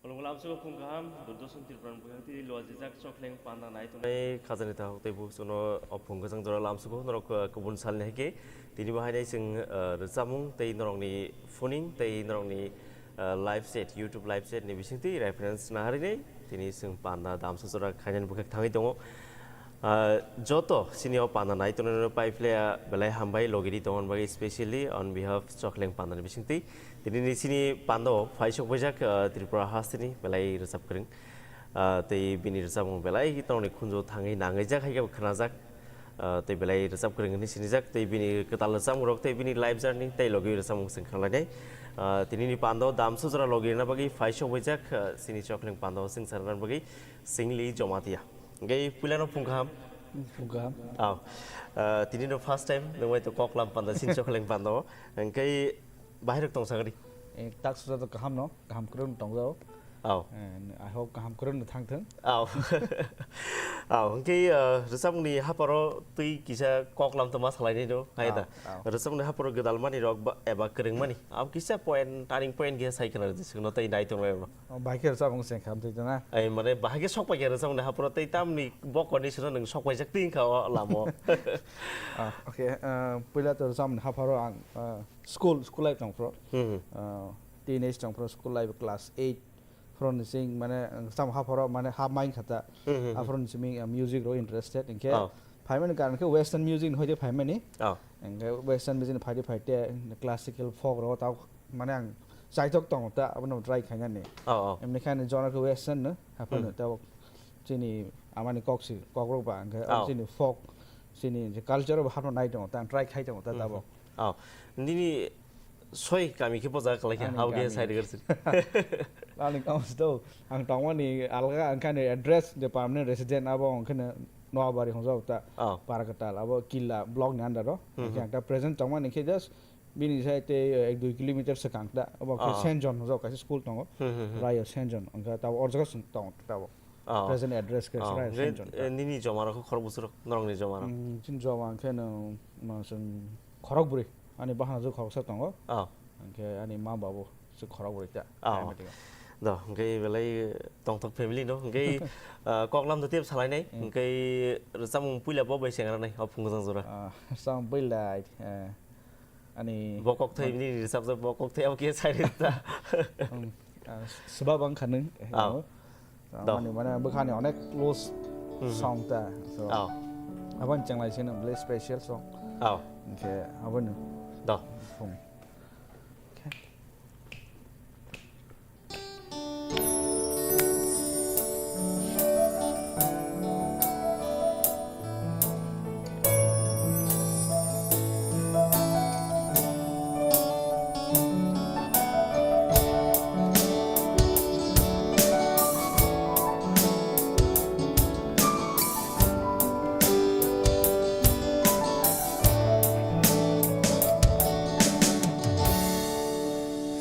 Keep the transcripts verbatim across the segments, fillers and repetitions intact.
Khulumkha lamsugo phung kaham, Doordarshan Tripura ni bukhak twi luajijak chokhleng panda nai tongnai khajani takhuk tei bukhuk no o phung gajang jora lamsugo norok, uh, kubun salni hai khe tini bo hainai chwng, uh, rwchapmung tei norokni phoning tei norokni, uh, live chat, YouTube live chat ni bisingtwi reference naharwi nai tini chwng panda damsa jora khainani bukhak thangwi tongo. Ah, joto chini o panda nai tongnai no pai phlaiya belai hambai logi ri tongmani bagwi, specially on behalf Chokhleng panda ni bisingtwi. Tini ni chini panda o phai sok baijak, ah, Tripura hasteni belai rwchap kwrwng. Ah, tei bini rwchapmung belai norokni khunju thangwi nangwi jak hai khe bo khwnajak. Ah, tei belai rwchap kwrwng hwnwi sinijak tei bini kwtal rwchapmung rok tei bini life journey tei logi rwchapmung chwng khna lainai. Ah, tini ni panda o damsa jora logi rwna bagwi phai sok baijak, ah, chini Chokhleng panda o chwng sana bagwi Singli Jamatia. Hingke puila no phung kaham. Phung kaham. Aw. Ah, tini no first time nung bai to kok lam panda sin Chokhleng panda o. Hingke bahai rok tong sakari. Eh, tak susa to kaham no, kaham kwrwng tong jao. Aw. Eh, I hope kaham kwrwng no thang thung. Aw. Aw, hingke, ah, rwchapmung ni haparo twi kisa kok lam to ma salai nai do, hai da. Aw, aw. Rwchapmung ni haparo gwdal mani rok ba, eba kwrwng mani. Aw kisa point, turning point kisa sai khna rwdi singno tei nai tong lai rok. Oh, bahai khe rwchapmung se khamtwi tana. Ai, mane, bahai khe sok pai khe rwchapmung ni hapro tei tamni bo condition o nwng sok paijak twi wngkha o lama o. Ah, okay, ah, puila to rwchapmung ni hapharo ang, ah, school, school life tong phro. Hmm, hmm. Ah, teenage tong phro, school life class eight phro ni sing, mane, ang rwchapmung hapharo, mane, hap main khata. Hmm, hmm, hmm. Aphro ni simi, ah, music ro interested, hingkhe Oh. phaimani karon khe western music ni hoite phaimani. Oh. Hingkhe western music ni phaide phaide classical folk ro tao mane ang chaitok tongo ta, abono try khainani. Oh, oh. Emni khe ani genre khe western no, haphano Hmm. tabok chini amani kok si, kokrok ba, hingkhe Oh. chini folk, chini je culture bo haphano nai tongo ta, ang try khai tongo ta Hmm. tabok. Oh. Nini soi kami khe boja kalai khe, Ani hao khe kami. Side garsi. Ani kamo sto, ang tongmani alga, ang kani address, the permanent resident abo, ang kani Noabari hongjao ta, Oh. Parakatal, abo Killa block ni under o. Hmm. Hingkhe ang ta present tongmani khe just Bini sai tei ek dui kilometer swkang ta, obo khe Oh. Saint John hwnjak kaisa school tongo. Hmm, hmm, hmm. Rayo Saint John, wngkha tabo o jaga se tongo tabo. Oh. Present address khe Oh, Rayo hwnkhe, Saint John ta. Eh, nini joma rok khe khorok bwswk rok, norokni joma rok? Hmm, chini joma hwnkhe no, no, chwng khorok bwrwi, ani bahanajwk khoroksa tongo. Oh. Hwnkhe ani ma babu se khorok bwrwi ta. Oh. Hai mati. Do, hwnkhe belai tongthok family no, hwnkhe, ah, koklam do tep salainai, Hmm. hwnkhe rwchapmung puila bo bai se nganai, o phung gwnang jora. Ah, rwchapmung puila, eh, Ani Bo kokthai bini rwchapjak, bo kokthai abo khe sai rwchapjak. Hmm, ah, swbaba wngkha nwng. Ah. Ano. Ah, Do. Mani, mane, bwkhani onek close Hmm. song ta. So, Ah. aboni chenglai se nwng belai special song. Ah. Hwnkhe, aboni Do. phung.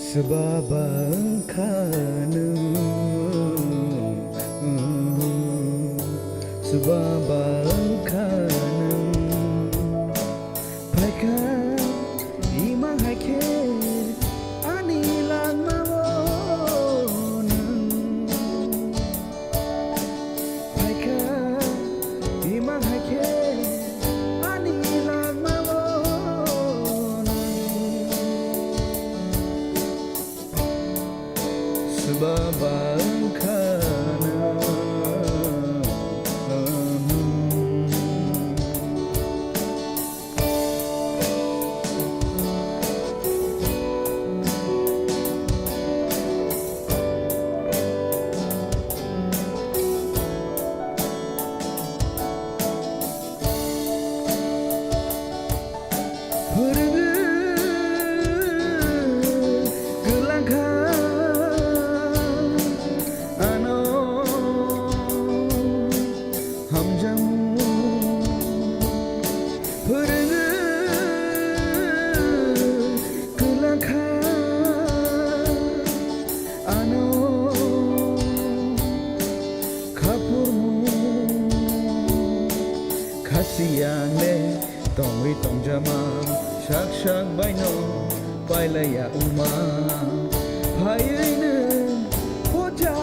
Swbaba wngkha nwng, swbaba wngkha nwng. Phaikha imang hai khe ani langmao nwng. Phaikha imang hai khe ani langmao nwng. Swbaba wngkha nwng. Phwrwngwi kwlangkha ano hamjakmung. Phwrwngwi kwlangkha ano khapurmung. Khasiyang le tongwi tongjama, sak sak baino pailaiya wngma. Phaiwi nwng pocha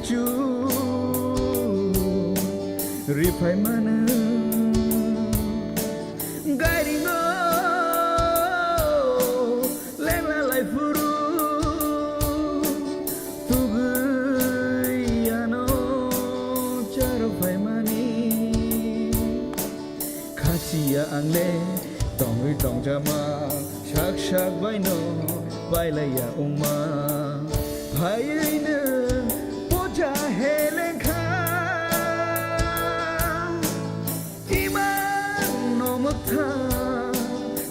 Chu riphai mano gairingo lengla lai phuru tugui ano charo phaimani. Khasiya ang le tongwi tongjama, sak sak baino pailaiya wngma. Phaiwi nwng poja helengkha, imang no mwktha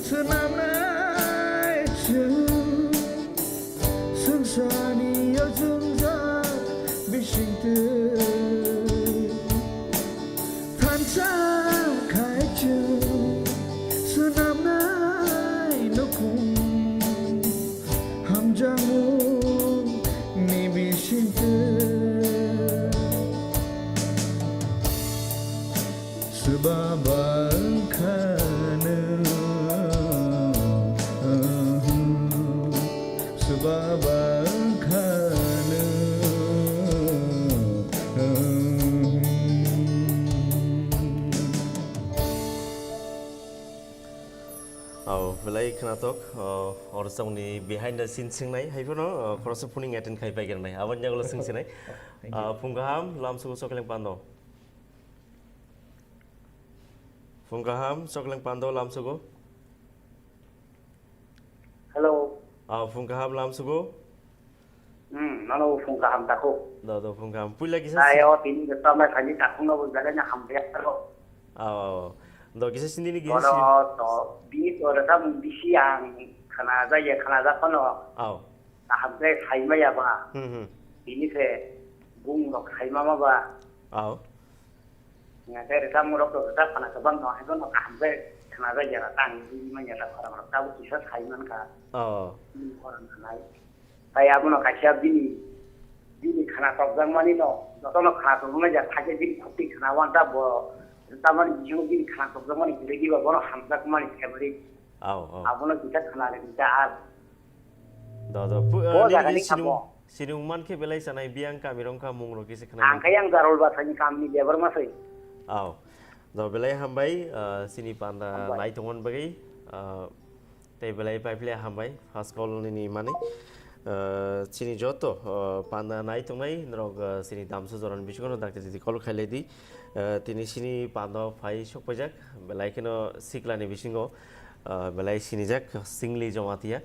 swnamnai chwng. Swngcharni o jwngjal bisingtwi thansa khai chwng swnamnai nukhung hamjakmung ni bisingtwi. Swbaba wngkha nwng, swbaba wngkha nwng. Au, belai khwnathok, o, o rwchapmungni behind the scene swngnai, hai phano, o, khoroksa phuning attend khai pai gwnai, aboni yagulo swngsinai. Thank you. O, phung kaham, lamsugo Chokleng Pando. Phung kaham, Chokleng Pando lamsugo. Hello. Ah, phung kaham lamsugo. Hmm, nono phung kaham tako. Do, do, phung kaham. Puila kisa si- Tayo tini betamai khani takung no bujale na hamya taro. Aw, aw, aw. Do kisa sindini kisa Kono si- to bini to rata mung bisi ang khana ja ye khana ja kono. Aw. Kaham jai saimaya ba. Hmm, hmm. Bini se bung rok saimama ba. Aw. Nga tei rwchapmung rok to rwchap khna kwbang no, hai bono kaham khe khna jak ya, tang bini man ya, khorang rok tabuk kisa sai man kha. Oh. Bini khorang khnai. Tai abono kaisa bini, bini khna tokjak mani no, jotono khna tokjak mani ja, thakhe bini khukti khna wan ta bo, tamani bisingo bini khna tokjak mani kwrwi diba, bono hamjak mani family. Oh, oh. Abono kisa khna le kisa a Do, do. Pu-, Bo ah, nini jagani sinung, kamo. Sinung man khe belai sanai biyang kami rong kha mung rok kisa khna. Ang khe yang Jarol Bathani kamni Debbarma se. Aw. Do, belai hambai, ah, sini panda Hambai. Nai tongmani bagwi, ah, tei belai paiphle hambai, first call nini mani. Ah, sini joto, ah, panda nai tongnai norok, ah, sini damsa jorani bisingo no dakti dakti call khailai di. Ah, tini sini panda phai sok paijak, belai kheno siklani bisingo, ah, belai sinijak Singli Jamatia.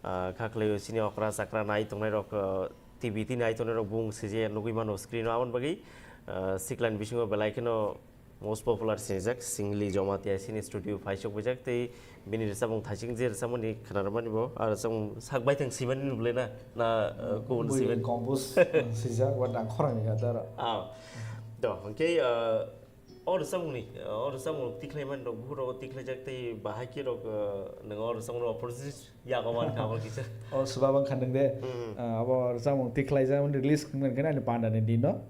Ah, kha khlaio sini okra chakra nai tongnai rok, ah, T V twi nai tongnai rok bung sije nugui mano screen o, aboni bagwi, ah, siklani bisingo belai kheno most popular sinijak Singli Jamatia sini studio phai sok paijak tei bini rwchapmung thaising je rwchapmani khwnarwmani bo, ah, rwchapmung sak baithang swimani ni bwlai na, na, ah, kubun Bui swimani? Compose, ah, sijak, wa nang khorang ni kha taro. Ah, do, hwnkhe, ah, O rwchapmungni, o rwchapmung tikhlaimani rok, buphuru rok tikhlaijak tei bahai khe rok, eh, nwng o rwchapmung opportunist yago mankha abo kisa. O swbaba wngkha nwng de, Hmm. eh, abo rwchapmung tikhlaijak, release wngmani khe ani pandani dino.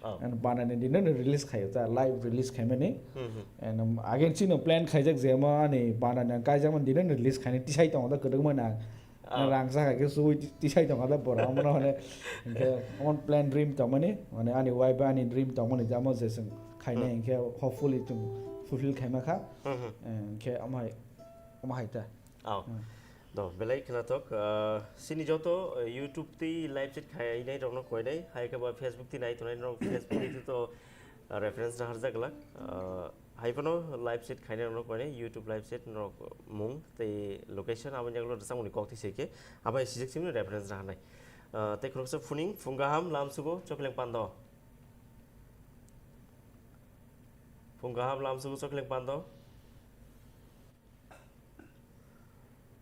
Oh. Ani pandani dino release khaio ta, live release khaimani. Hmm, hmm. And, um, again chino plan khaijak je mo ani pandani kaijakmani dino release khaini tisai tongo da kwdwkma na. Ah. Rang sakha khe suwi ti-, tisai tongkha da borok, omono hwnwi hinkhe omo plan dream tongmani, mane ani wife bai ani dream tongmani je amo je chwng khainai Hmm. hinkhe hopefully chwng fulfill khaima kha. Hmm, hmm. Eh, hinkhe omo hai, omo hai ta. Oh. Hmm. Do, belai khwnathok, ah, sini joto, eh, YouTube tei live chat khainai rokno koinai, hai khe ba Facebook tei nai tongnai rok Facebook tei to, ah, reference na harjak glak. Ah, Hai phano live chat khainai rokno koinai YouTube live chat norok mung tei location aboni yagulo rwchapmungni kok twi se khe abo hai sijak simi reference na hanai. Ah, tei khoroksa phuning phung kaham lamsugo Chokleng Pando. Phung kaham lamsugo Chokleng Pando.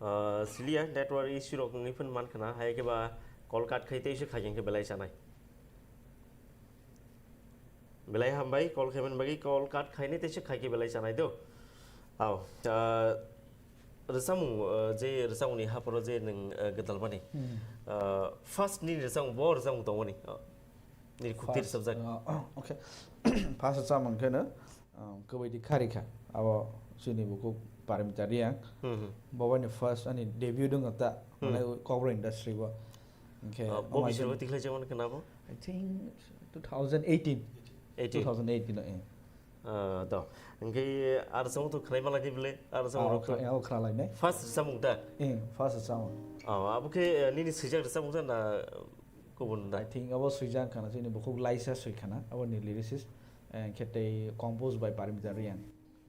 Ah, siliya network issue rok wngwi phano man khna, hai khe ba call cut khai tei se khai khe belai chanai. Belai hambai, call khaimani bagwi, call cut khainai tei se khai khe belai chanai do. Aw, ah, rwchapmung, ah, je rwchapmungni hapharo je nwng, ah, gwdalmani. Hmm. Ah, first nini rwchapmung, bo rwchapmung tongmani. Ah, nini khukti First, rwchapjak. Ah, okay. First rwchapmung khe no, ah, Kwbaidi Kharikha. Abo chini bukhuk Parimita Reang. Hmm, hmm. Bo bai ni first ani debut wngkha ta, Hmm. mane Kokborok industry bo. Hwnkhe Ah, bo omo bising bo tikhlai jagmani khna bo? I think two thousand eighteen. Eighteen. Two thousand eighteen, eh. Ah, do. Hwnkhe ar chwng to khlai mala di bwle, ar chwng Ah, rok to. Khna-, oh, khna lai nai. First samung da? Eh, first samung. Ah, abo khe, eh, nini swijak samung da na kubun da? I think abo swijak khana chini bukhuk laisa swi khana, abo ni lyricist. Eh, khe tei compose by Parimita Reang.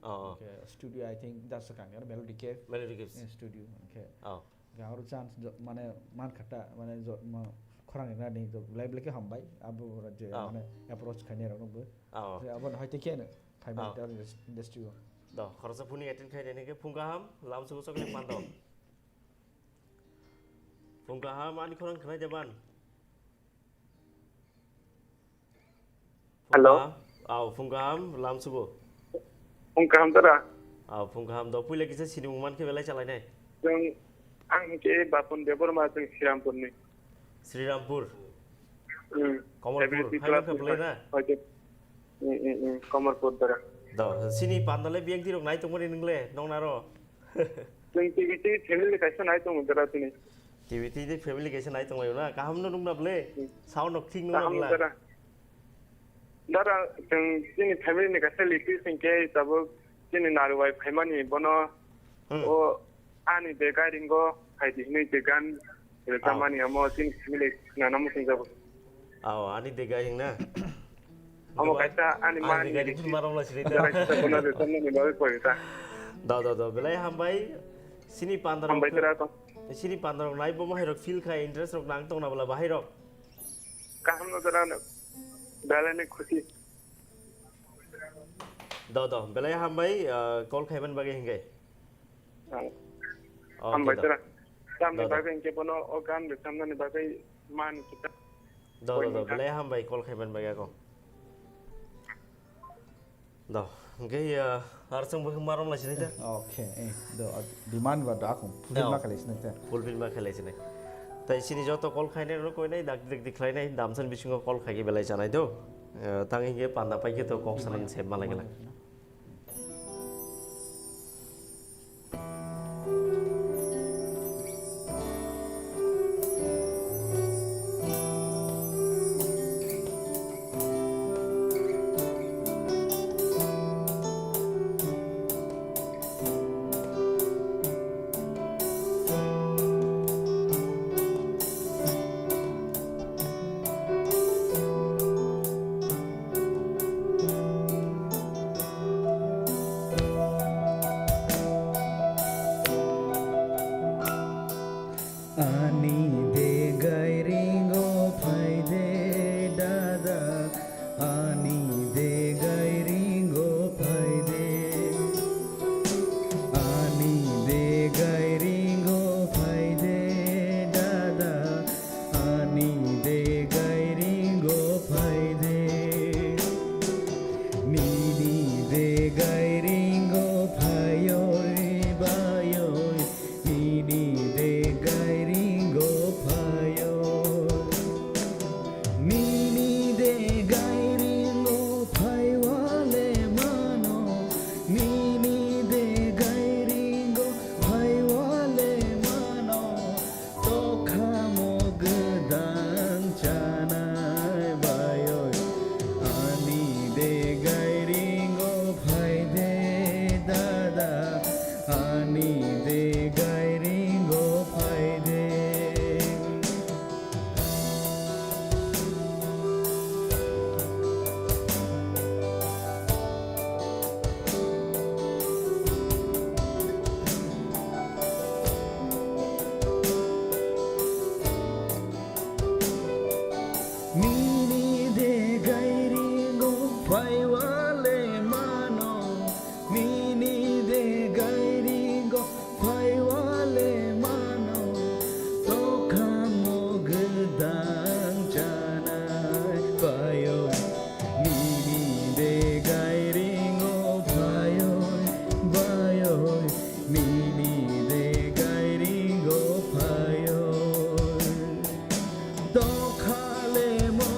Ah, ah. Hwnkhe studio, I think, da swkang, Melody Cave. Melody Caves. Eh, studio, hwnkhe. Ah. Hwnkhe aro chance jo-, mane man khata, mane jo-, ma-, khorang rina ni jo-, belai belai khe hambai, abo je Ah. mane approach khainai rok nokbo. Ah. Hwnkhe abo hai te khe no, phai mani Ah. ta indus-, industry o. Do, khoroksa phone attend khai nai khe phung kaham, lam sugo chocolate pando. Phung kaham, ani khorang khnai jaban. Hello. Phung kaham. Aw, phung kaham, lam sugo. Phung kaham tara. Aw, phung kaham. Do, puila kisa sinimung man khe belai chalai nai. Chwng, ang khe Bapun Debbarma, chwng Srirampurni. Srirampur. Hmm. Kamalpur, Every hai class wngkha belai na? Hoi je. Hmm, hmm, hmm. Kamalpur dara. Do, sini pandale biyang dirok nai tongmani nwngle, nong naro? Chwng T V T family kaisa nai tongo dara chini. T V T de family kaisa nai tonglaio na? Kaham no nungna ble? Hmm. Sound nok thik nungna Kaham bla? Dara. Dara, chwng chini family ni kaisa lipis hinkhe tabuk chini naru bai phaimani bono Hmm. o ani de gairingo phaidi hinui de gan rwchapmani Ah. amo chini family nana muchung jabo. Aw, ani de gairing na? Omo kaisa ani Ani mani de gairing ni phun marom la sini ta. Kaisa bono rwchapmani bagwi koi ta. Do, do, do, belai hambai. Sini pandar Hambai rok tera to. Sini pandar rok nai bo bahai rok feel khai interest rok nang tong na bla bahai rok. Kaham no dara no. Belai ni khusi. Do, do, belai hambai, ah, call khaiman bagwi hingai. Ah. Okay, Hambai do. Tera. Tamni Do, do. Bagwi hinke bono o gan rwchapmani bagwi mani kita. Do, do, do, Boini belai hambai call khaiman bagwi ako. Do, hingke, ah, ar chwng bo marom lai sinai ta? Okay, eh, do, ah, demand ba do akung fulfill Yo. Ma khalai sinai ta? Fulfill ma khalai sinai. Tai sini joto call khainai rok koinai, dak dik dik khlainai, damsan bisingo call khaike belai chanai do. Eh, tang hingke panda paike to kok sanang se malai gela. Ani de gairingo phaide dada, ani de gairingo phaide, ani de gairingo phaide dada, ani de gairingo phaide, nini de gairingo phaioi baioi. Nini de gairingo phaio. Nini de gairingo phaiwale mano. Nini de gairingo phaiwale mano. Tokhamo gwdang chanai baioi. Ani de gairingo phaide dada. Ani de gairingo phaide. Nini de gairingo phaiwale mano. Nini de gairingo phaiwale mano, tokhamo gwdang chanai baioi. Nini de gairingo phaioi baioi, nini de gairingo phaioi. Dokhale mo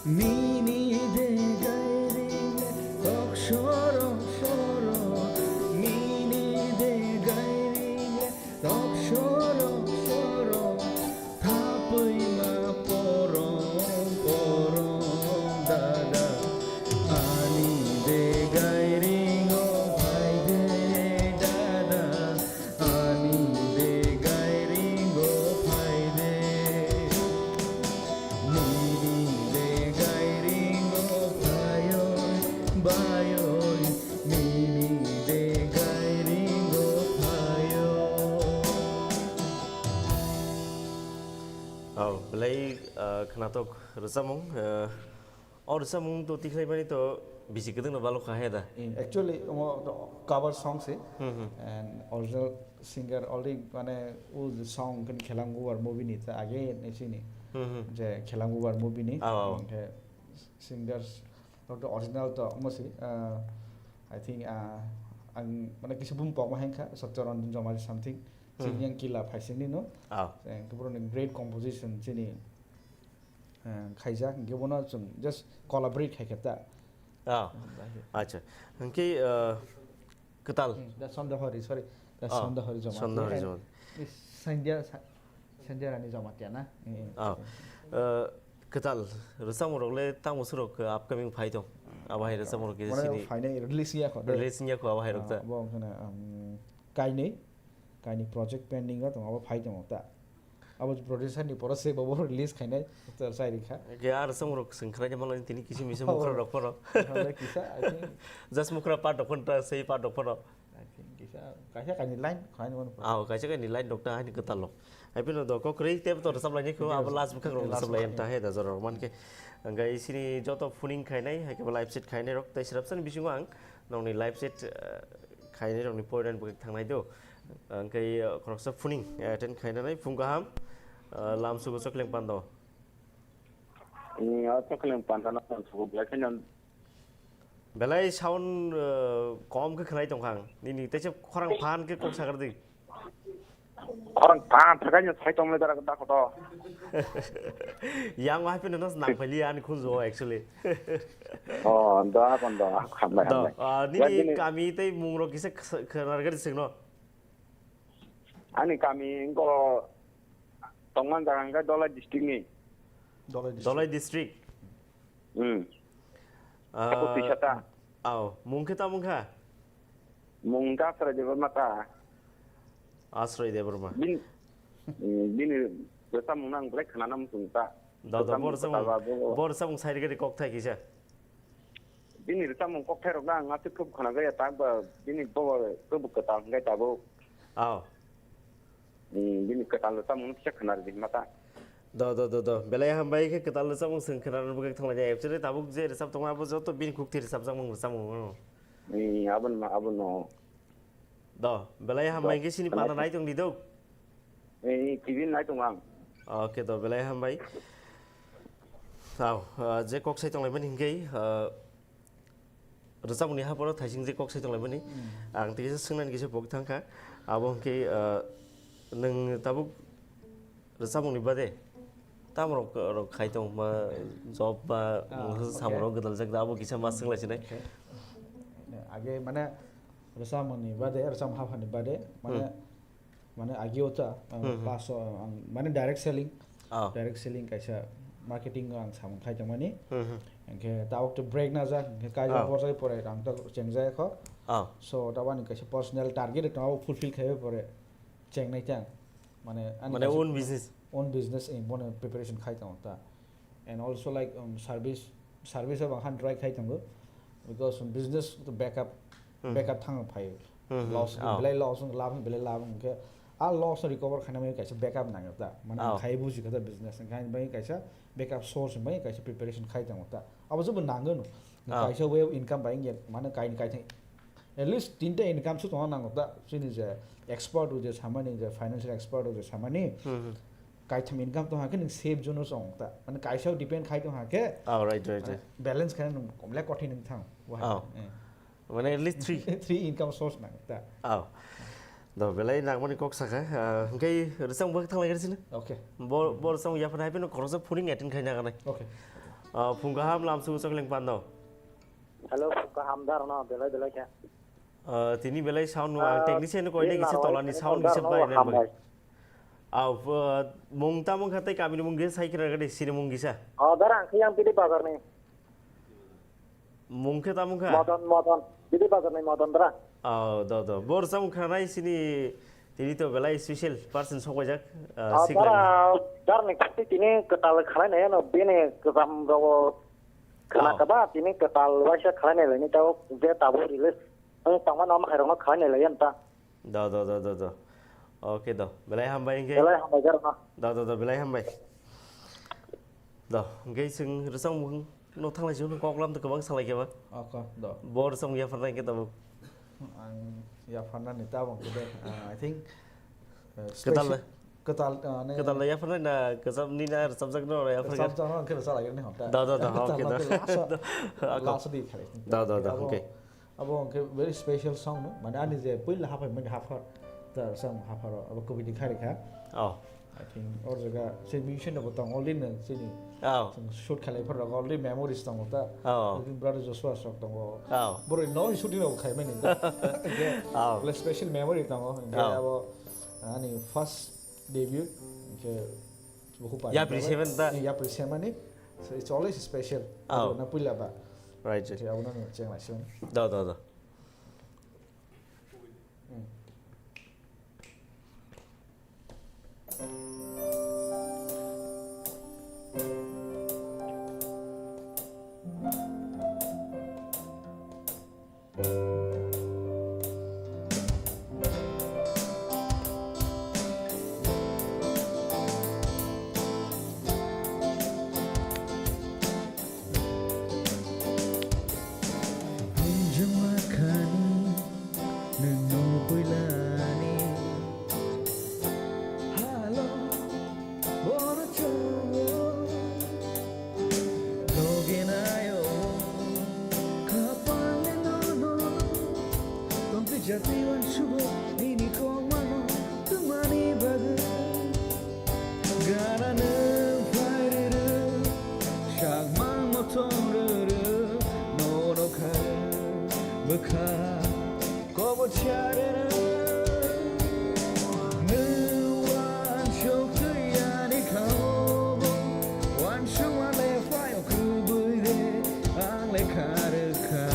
Mini de gairing le tok soro soro. Mini de gairing le tok soro soro. Thapwi ma porom porom dada. Ani de gairing o phai de dada. Ani de gairing o phai de. Nini de gairing o phai oi, bai oi. Nini de gairing o phai oi. Oh, belai, ah, khwnathok rwchapmung, ah, O rwchapmung to tikhlaimani to bisi kwdwkno balo kha he da. Mm, actually, omo to cover song se. Hmm, hmm. And original singer already, mane, o je song kan Khelang Bubar movie ni ta age ni sini. Hmm, hmm. Je Khelang Bubar movie ni. Ah, ah. Hingke singers rok to original to omo se, ah, I think, ah, ang mane kisa bum pok ma hengkha, Satya Ranjan Jomari something. Hmm. Sini yang kila phaising ni no. Ah. Ang to bro ni great composition sini. Eh, khaijak, hingke bono chwng just collaborate khaikha ta. Ah, acha. Hingke, eh, kwtal. Hmm, da Sondahori, sorry. Da Ah, Sondahori Jamatia. Sondahori Jamatia. Is Sandhya, Sa-, Sandhya Rani Jamatia na? Eh, eh. Ah, eh, kwtal. Rwchapmung rok le tamo surok, eh, upcoming phai tong. Abo hai rwchapmung rok kisa Mane sini phainai release ya kho, de. Release ya kho abo hai rok Ah, ta. Bo wngkha na, um, kainwi, kainwi project pending o tong, abo phai tong ta. Abo producer ni poro se bobo release khainai, to sai rikha. Ge ar song rok sing khrai malai tini kisi misi mukra rok poro. Hale kisa, I think. Just mukra part rok phonta sei part rok poro. I think kisa, kaisa kaini line khaini mano poro. Ah, kaisa kaini line rok ta hani kwtal lo. Ai pino do kok rei tep to resap lai ni ko, abo last bwkhak rok resap lai em ta he da jora rok man ke. Ang gai sini joto phoning khainai, hai ke live set khainai rok, tai sirap san bisingo ang nongni live set, eh, khainai rokni point and bwkhak thangnai do. Ang khe, eh, khoroksa phoning, eh, attend khainani phung kaham, eh, lam sugo chokleng pando. Ni o chokleng pando no phung sugo belai kheno. Belai sound, eh, kom khe khwnai tongkha ang. Nini teisa khorang phan khe kok sakar di. Khorang phan thakai no sai tong le dara da khoto. Yang wahai pino nas nang phali ani khunjo actually. Oh, da kon da khamlai. Da, khamlai. Ah, nini kami tei mung rok kisa khnar gari singno. Ani kami wngkha tongmani jaga wngkha Dholai district ni. Dholai district. Dholai district? Hmm. Ah, Aku twi sata. Aw, mung khe tamo wngkha? Mung wngkha Asroy Debbarma ta. Asroy Debbarma. Bin, hmm, bini bwsa mung nang belai khwnana muchung ta. Da, da, bwsa mung bor samung, kwtal ba bo. Bor samung sai rwgwi kok thai kisa. Bini rwchapmung kokthairokno ang aswk khe khwnajak ya, tak ba bini bobo kwbuk kwtal hwnkhe tabuk. Aw. Hmm, bini kwtal rwchapmung kisa khwna rwdi hwnba ta. Do, do, do, do. Belai hambai khe kwtal rwchapmung chwng khwna rwgwi thanglainai. Actually tabuk je rwchap tongo abo joto bini kukti rwchapjakmung rwchapmung. Hmm, abono, abono. Do, belai hambai khe sini panda nai tong di do. Eh, T V nai tong ang. Okay do, belai hambai. Tao, ah, je kok sai tong lai mani hingke, ah, rwchapmung ni haporo thaising je kok sai tong lai mani. Hmm. Ang tei kisa swngnani kisa pok thang kha. Abo hingke, ah, nwng tabuk rwchapmung ni bade tamo rok, rok khai tong ma job ba, ah, mungsa okay, samung rok gwdal jak da abo kisa ma swng lai sinai. Okay. Age mane rwchapmung ni bade, rwchapmung hapha ni bade mane, hmm, mane age o ta, ah, hmm, hmm, class o ang mane direct selling, ah, direct selling kaisa marketing o ang samung khai tong mani. Hmm, hmm. Hingke tabuk to break na jak, hingke kaisa, ah, borjak pore rang ta cheng jak kho. Ah. So tabani kaisa personal target tong abo fulfill khai pore cheng nai tang. Mane ani mane kaisa own business. Own business, eh, bono preparation khai tongo ta. And also, like, um, service, service o bangkha try khai tongo. Because, um, business to backup, hmm, backup thang phai. Hmm, hmm. Loss, oh, belai loss, labh, belai labh, hingke a loss recover khaina mai kaisa backup nango ta. Mane, oh, khai buji kha ta business, khai bai kaisa backup source bai kaisa preparation khai tongo ta. Abo jobo nango no. Oh. Kaisa way of income bai nge, mane kaini kaithai At least tinta income se tongna nango ta, chini je expert o je samani, je financial expert o je samani, hmm, hmm, kaitham income tong hakhe nwng safe zone o chong ta. Mane kaisa o depend khai tong hakhe, oh, right, right, mane right, balance khai nwng komle kothin nwng thang. Wahai. Oh. Eh. Mane at least three. Three income source nango ta. Oh. Do belai nangmani kok sakha, ah, hingke rwchapmung bo thang lai sini. Okay. Bo, bo rwchapmung yaphar hai phano khoroksa phoning attend khai naganai. Okay. Ah, phung kaham lam sugu chokling pando. Hello, phung kaham dar no, belai belai khe. Ah, tini belai sound nung ang Ah, technician ko ini ini kisi narwai tolani ini sound kisa darno bai nan hambai. Bai. Ah, ah, mung ta mung khatai kami mung gisa sai kira gade sini mung gisa. Oh, dar ang khiyang pidi bazar ni. Mung khe tamo kha? Modon, Modon. Bidi bazar ni Modon dra. Oh, do, do. Bor samung khanai sini tini to belai special person sokojak, ah, Ah, siklai. Dara, dar ni kasi tini ketal khalai nai no bini kejam rogo khana Oh. Kaba tini ketal waisa khalai nai lai ni tao je tabo release. Ang tangma nama khairok no khalai nai lai yan ta. Do, do, do, do, do. Oke, do. Belai hambai hingke. Belai hambai jarno. Do, do, do, belai hambai. Do, hingke sing resang mung no thanglai sing kok lam to kwbang salai keba. Oko, do. Bo resang ya pernah kita bu. Ang ya pernah ni tabang kede. Ah, I think, eh, Ketal special, le? Ketal, ah, ne. Ketal le ya pernah na kesam ni na resam jak no ya pernah. Resam jak no kede salai ni hota. Do, do, do, oke, do. Last, last di khali. Do, do, do, oke. Abo hwnkhe very special song no, mane ani je puila haphai mani haphar, ta sang hapharo abo kubui ni kharwi kha. Oh. I think or jaga se musician rok tong already no sini. Oh. Shoot khalai phar rok already memories tongo ta. Oh. Brother Joshua sok tongo. Oh. Borok no shooting rok khai mani ta. Oh. Special memory tongo. Hwnkhe abo ani first debut. Hwnkhe buku pai. Yapri seven ta. Yapri seven ni. So it's always special. Oh. Na puila ba. Right, right. Abo no cheng lai sini. Da, da, da. Hwnjwngma khani nwngno puilani halo bono chongo. Logenayo kapalni nono tongtwi jatwi uansugo nini kokmano tongmani bagwi. Gana nwng phairwrwng sakmang mothom rwrwng nono kharwng bwkha. Kobo charwrwng nwng uansuk twi ani kha obo uansukma le phaio kubui de ang le kharwkha.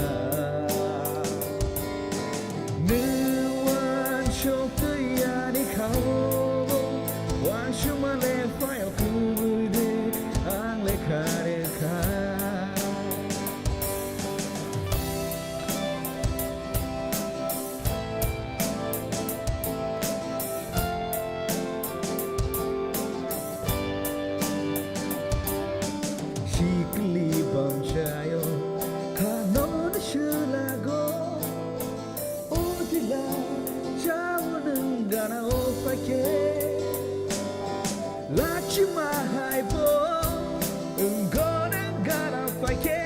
Nwng uansuk twi ani kha obo uansukma le phaio kubui de ang le kharwkha. Sikli bamchayo khanon sulago o dila chao nwng gana o pake. Lachima hai bo wnggo nwng gana pake.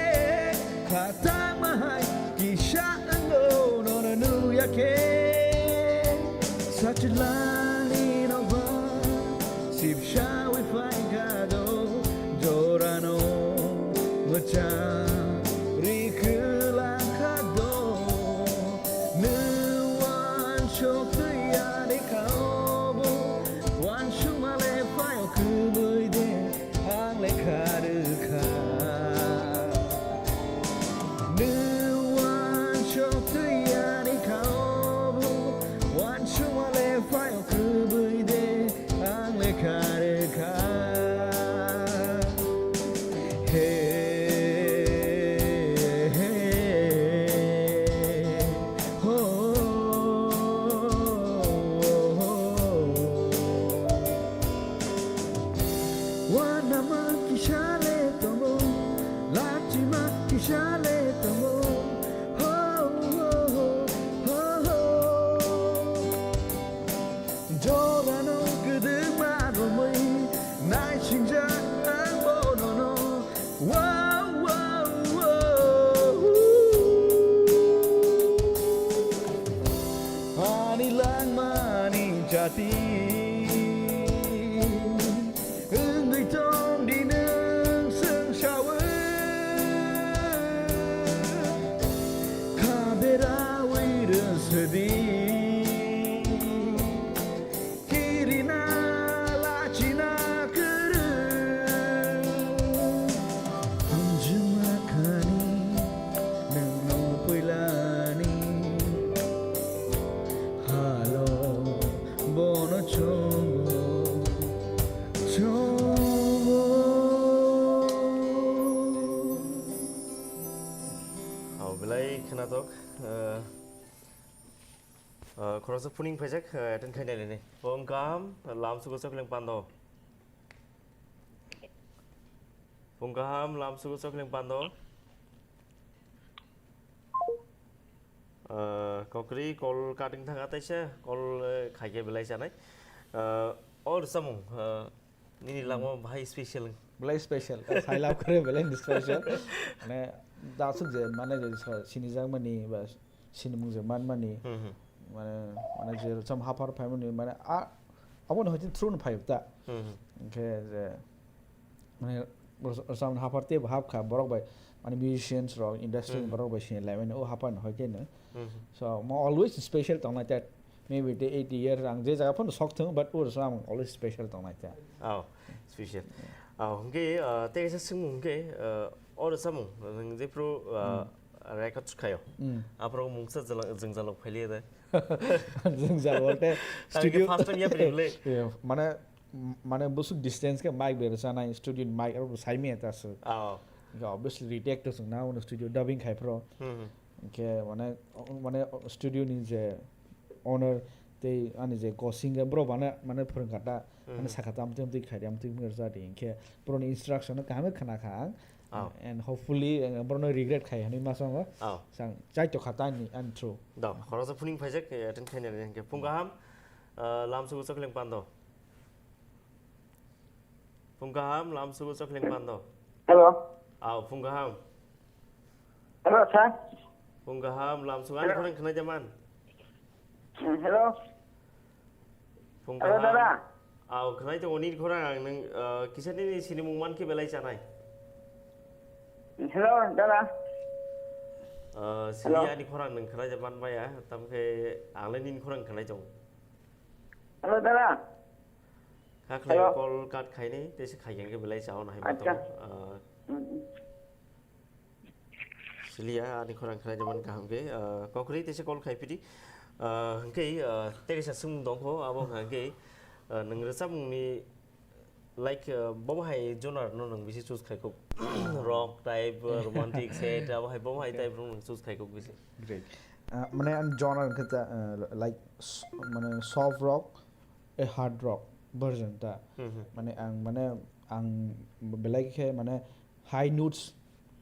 Khatangma hai kisa wnggo nono nuya khe. Sachwlani nobar sibsawi phaikha do jorano mwchang rikhlangkha do. Nwng uansuk twi ani kha obo uansukma le phaio kubui de ang le kharwkha. Nwng uansuk twi ani kha obo uansukma le phaio kubui de ang le kharwkha. He, he, ho, ho, ho. Wanama kisa le tongo, lachima kisa le tongo. Ho, ho, ho, ho, ho. Jorano kwdwma romwi naisingjak ang bonono. Wow, wow, wow. Ani langmani jati wngwi tong di nwng swngsawi. Natok, eh, eh, khoroksa phuning phaijak, eh, attend khainai nini. Phung kaham, lamsugo chokling pando. Phung kaham, lamsugo chokling pando. Eh, kokri call cutting thanga taisa, call, eh, khaikhe belai chanai. Eh, or samung, eh, Nini langma bahai special. Belai special. Sailab kore belai ni special. Mane, dasuk je, mane, je, sa-, sini jak mani, ba, sini mung je man mani. Hmm, hmm. Mane, mane, je, sam hapar phai mani, mane, a, abo ni hoite through ni phai ta. Hmm, hmm. Hingke je, mane, ros-, sam hapar te hap kha, borok bai, mane, musicians rok, industry ni Hmm. borok bai sini lai mani, o hapar ni hoite no. Hmm, hmm. So, mo always special tong nai ta. Maybe the eighty years, ang je jaga phano sok thung, but o sam always special tong nai ta. Oh, special. Oh, hingke, ah, tei kaisa swngmung hingke, ah, oro samung, nwng jephru, ah, Hmm. record khayo. Hmm. Aphuru mungsa jala-, jwngjalok phailiya de. Jwngjalok te Tang ke studio first time yapri le. Yeah, mane, mane busuk distance ke mic ber sanai, studio mic aro sai me ta su. Oh. Obviously retake to sung na, studio dubbing khai pro. Hmm, hmm. Hingke mane, mane studio ni je owner tei ani je co-singer bro bana mane phwrwng kha ta, mane Hmm. sakha ta amtwi amtwi khai di, amtwi wngkha rwchadi. Hingke broni instruction no kaham khe khna kha ang. Oh. And hopefully, eh, broni regret khai hwnwi ma sango. Oh. Sang chai to kha ta ani, ani through. Do, khoroksa phuning phaijak, eh, attend khainani hingke phung kaham, eh, lamsugo chokling pando. Phung kaham, lamsugo chokling pando. Hello. Aw, phung kaham. Hello, sir. Phung kaham, lamsugo ani Hello. khorang khnai jaman. Mm, hello. Phung Hello, kaham. Dada. Aw, khnai tongo nini khorang ang nung, uh, kisa nini sini mung man khe belai chanai. Hello, dada. Uh, sini Hello. ani khorang nung khnai jaman baya, tam khe ang le nini khorang khnai tongo. Hello, dada. Kha khlai Hello. call cut khaini, tei se khaikhe hwnkhe belai chao nahai Acha. Bato. Ah, Mm, mm. Siliya, ani khorang khnai jaman kaham khe, ah, kokri tei se call khai phidi. Ah, hwnkhe, ah, tei kaisa swngmung tongkho, abo hwnkhe, ah, nwng rwchapmungni, like, ah, bobo hai genre no nwng bisi choose khai kho? Rock type, ah, romantic, sad, abo hai bobo hai Okay. type rok nwng choose khai kho bisi? Great. Ah, mane ang genre hwnkhe ta, ah, like, s-, mane soft rock, eh, hard rock version ta. Hmm, hmm. Mane ang, mane ang belai khe mane high notes,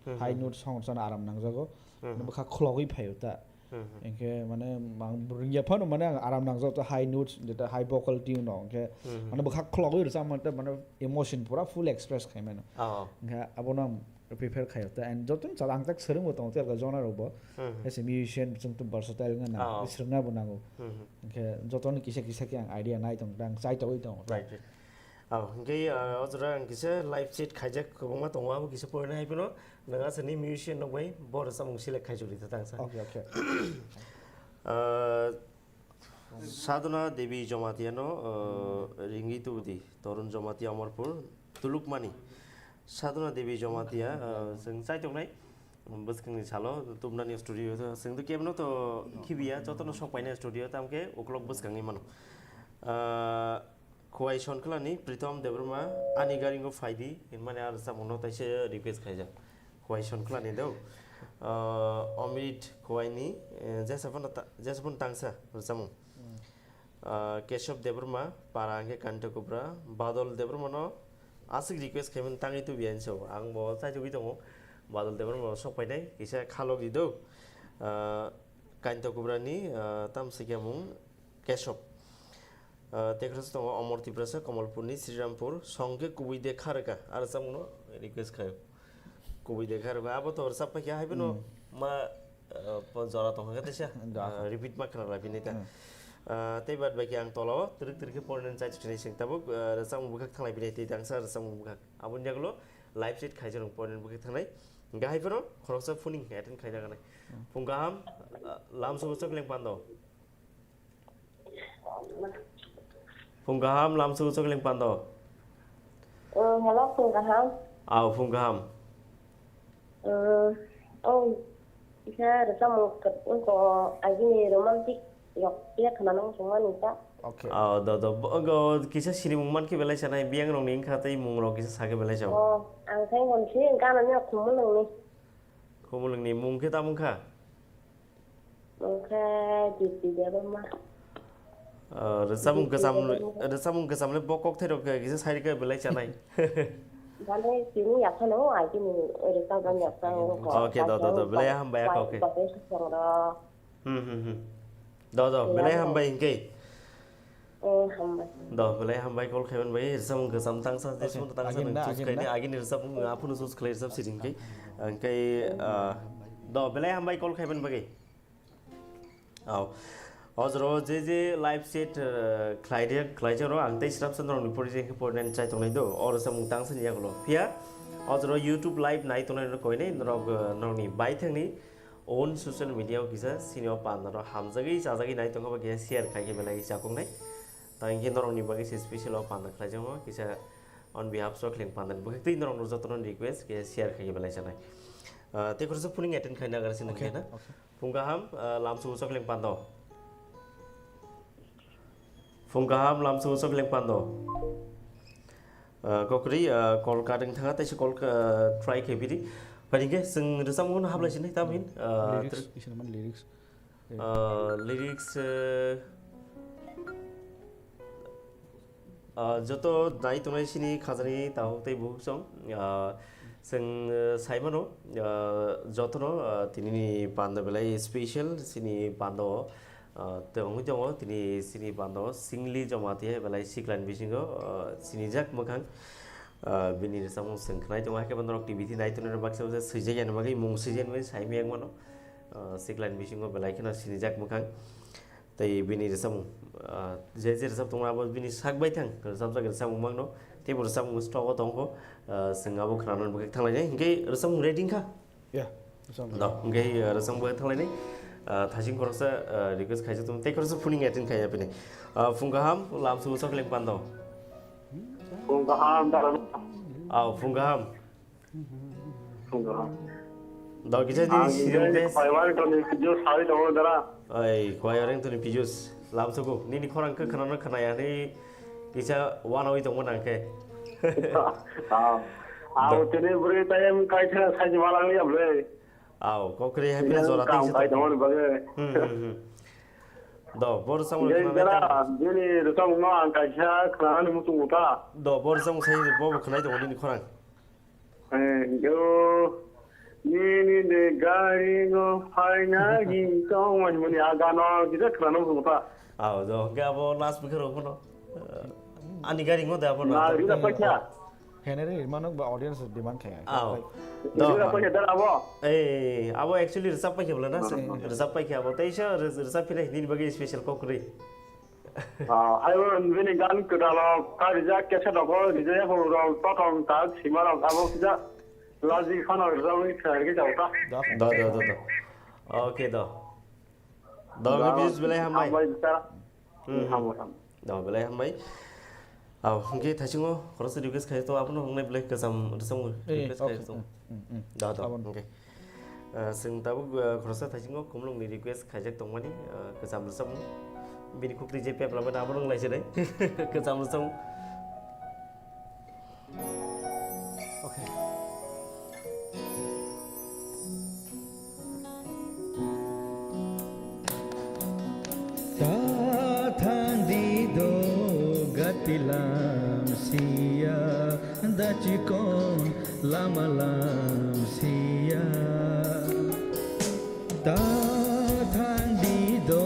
Hmm, high hmm. notes song sana aram nangjago. Hmm, Mane hmm. bwkha khulogwi phaio ta. Hmm, hmm. Hingkhe mane ang rwngya phano mane ang aram nangjago ta high notes, jeta high vocal tune no. Hingkhe Hmm, hmm. mane bwkha khulogwi rwchapmani ta mane emotion pura full express khai mano. Oh. Hingkhe abono ang prefer khaio ta. And jotono sal ang tak swrwngbo tongo, telka jona rokbo. Hmm, hmm. As a musician, chwng to versatile wngna nango, Oh. swrwngna bo nango. Hmm, hmm. Hingkhe jotono kisa kisa khe ang idea nai tongo, ang chai togwi tongo. Right, right. Oh, hingkhe, uh, o jora ang kisa live chat khaijak kwbangma tongo, abo kisa porinai hai phano nwng aswkni musician rok bai bo rwchapmung select khai chukri ta tangsa. Okay, okay. Uh, Sadhana Devi Jamatia no, uh, ringwi tubudi, Torun Jamatia Amarpur, Tulukmani. Sadhana Devi Jamatia, uh, chwng chai tongnai, bwskangni salo, tubnani studio, chwng to kebno to khibiya, jotono sok painai studio, tamkhe uklok bwskangni mano. Uh, Khowai Sonkhlani, Pritom Debbarma, ani garingo phaidi, hinmani a rwchapmungno taisa request khaijak. Khowai Sonkhlani do. Ah, Omrit Khowaini, eh, jesa phano ta-, jesa phano tangsa rwchapmung. Hmm. Ah, Keshob Debbarma, para hwnkhe Kanta Kubra, Badol Debbarmano aswk request khaimani tangwi tubiya hinwi sao. Ang bo chaitugwi tongo. Badol Debbarma sok phainai, kisa khalok di do. Ah, Kanta Kubrani, ah, tamsai khe mung Keshob. Ah, tei khoroksa tongo Omor Tiprasa, Komolpurni, Srirampur, song khe kubui de kha rwkha, a rwchapmungno request khaio. Kubui de kha rwkha, abo to rwchap paikha, hai phano Hmm. ma, ah, po jora tongkha khe teisa, Jora. ah, repeat ma khna lai phini ta. Hmm. Ah, tei bad bai khe ang tolao twrwk twrwk khe porinani chai chuknai sing tabuk, ah, rwchapmung bwkhak thanglai phini tei tangsa rwchapmung bwkhak. Aboni yagulo live chat khaijak rwng porinani bwkhak thangnai. Hingkhe hai phano khoroksa phuning attend khaijak nai. Hmm. Phung kaham, ah, lamsugo chokling pando. Phung kaham, lamsugo chokling pando. Oh, hello, phung kaham. Aw, phung kaham. Uh, oh, isa rwchapmung kwt-, wngkha, agini romantic yok ya khna nang songmani ta. Okay. Aw, do, do, bo, go, kisa sinimung man khe belai sanai, biyang rokni wngkha tei mung rok kisa sa khe belai sao. Oh, ang thai hwn si, gana ni khumulwng ni. Khumulwng ni mung khe tamo wngkha? Wngkha Dipti Debbarma. Ah, rwchapmung Dipti kwcham, Debbarma. Rwchapmung kwcham le bo kok thairok kisa sai rwkha belai chanai. Mane tini yaphano ai tini rwchapmani yaphano wngkha. Okay, do, do, do, belai hambai, okay. Bai, bai, bai, bai, bai. Hmm, hmm, hmm. Do, do, belai hambai hingke. Eh, hambai. Do, belai hambai call khaiban bai, rwchapmung kwcham tangsa, je sumung tangsa agenda, nang choose agenda. Khaini, agini rwchapmung aphano choose khlai rwchap siring khe. Angkai, ah, do, belai hambai call khaiban bai. Au. O jora je je live chat, eh, khlai de, khlai jaro ang tei srap sa norokni pori je khe pori nani chai tongnai do. O rwchapmung tangsa ni yagulo. Phiya, o jora YouTube live nai tongnai norok koinai, norok, eh, norokni bai thangni own social media o kisa sini o panda rok hamjagwi chajagwi nai tongkha ba kisa share khai khe belai chakoknai. Tang khe norokni bagwi se special o panda khlai jamo kisa on behalf so khleng panda ni bwkhak twi norok jotono request khe share khai khe belai chanai. Ah, tei khoroksa phuning attend khai nagar sini. Okay, khe na. Okay. Phung kaham, ah, lamsu usok leng pando. Phung kaham, lamsu usok leng pando. Ah, kokri, ah, call cutting thanga, taisa call, ah, try khe bidi. Phaidi khe, sing rwchapmung no hablai sinai, tamhin, ah, lyrics, tr-, isini man lyrics. Ah, lyrics, eh, Ah, joto nai tongnai sini khajani takhuk tei bukhuk song, ah, chwng, eh, sai mano, ah, jotono, ah, tinini panda belai special, sini panda o, ah, tongwi tongo, tini sini panda o singli joma twi hai belai siklani bisingo, ah, sinijak mwkhang, ah, bini rwchapmung chwng khnai tongo, haikhe bo norok T V twi nai tongnai rok baksa baksa swijak yani bagwi mung swijak yani bagwi sai miyang mano, ah, siklani bisingo belai kheno sinijak mwkhang. Tei bini rwchapmung, ah, je je rwchap tongma abo bini sak bai thang, rwchapjak rwchapmung mangno, tei bo rwchapmung stock o tongkho, ah, chwng abo khwnanani bagwi thanglainai, hinkhe rwchapmung ready wngkha? Yeah, rwchapmung. No, hinkhe, ah, rwchapmung bagwi thanglainai, ah, thasing khoroksa, ah, request khaijak tong, tei khoroksa phuning attend khai ya bini. Ah, phung kaham, lamsu usok leng pando. Phung kaham, da. Aw, phung kaham. Phung kaham. Dok kisa nini siyung test. Khwai wareng toni pijus sai tongo dara. Ai, khwai wareng toni pijus. Lamsuku, nini khorang khe khwnano khwnaya, nini kisa wanawi tongma nang khe. Ah. Aw, tini bwrwi tayem kaisa sai wala ngi amle. Aw, kokri hai pila jora tei kam sai tongo ni bagwi. Hmm, hmm, hmm. Do, bor samung khwnai dara, bini rwchapmung no ang kaisa khwnani muchung uta. Do, bor samung sai bo khwnai tongo nini khorang. Eh, yo, nini de gari no phaina hi tong mani mani a gano kisa khwnano muchung uta. Aw, do, hwnkhe abo last bwkhe rok phano. Eh, ani gari ngo de abo na. Na, rila paikha. Henry, mano ba audience demand khe. Aw. Rila paikha dar abo. Eh, abo actually rwchap paikha bwla na, rwchap paikha abo. Tei se rwchap philai nini bagwi special kok kwrwi. Ah, aibo bini gan kwtal o ka rijak kesa dogo rijak ya phuru rok totong tak sima rok abo kisa laji khano rijak wi khe rijak ta. Do, do, do, do. Okay, do. Do, views belai hambai. Hambai sir. Hmm, hmm. Hambai, hambai. Do, belai hambai. Aw, hwnkhe thaisingo khoroksa request khai to, abono wngnai belai kwcham rwchapmung request khai to. Hmm, hmm. Do, do, abono. Hwnkhe. Ah, chwng tabuk, ah, khoroksa thaisingo khumlungni request khaijak tongmani, ah, kwcham rwchapmung. Bini khuktwi je pep lamani abono wnglai se dai. Kwcham rwchapmung. Okay. Ta thang di do gati lam sia, da chikon lama lam sia. Ta thang di do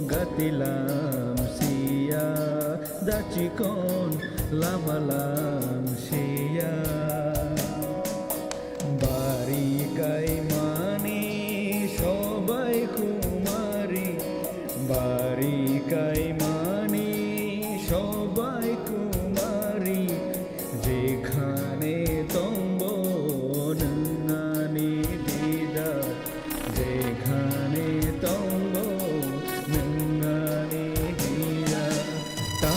gati lam sia, da chikon lama lam sia. Bari kaimani sobai khumari, bari kaimani sobai khumari, jekhane tongbo nwng ani dida. Jekhane tongbo nwng ani dida, ta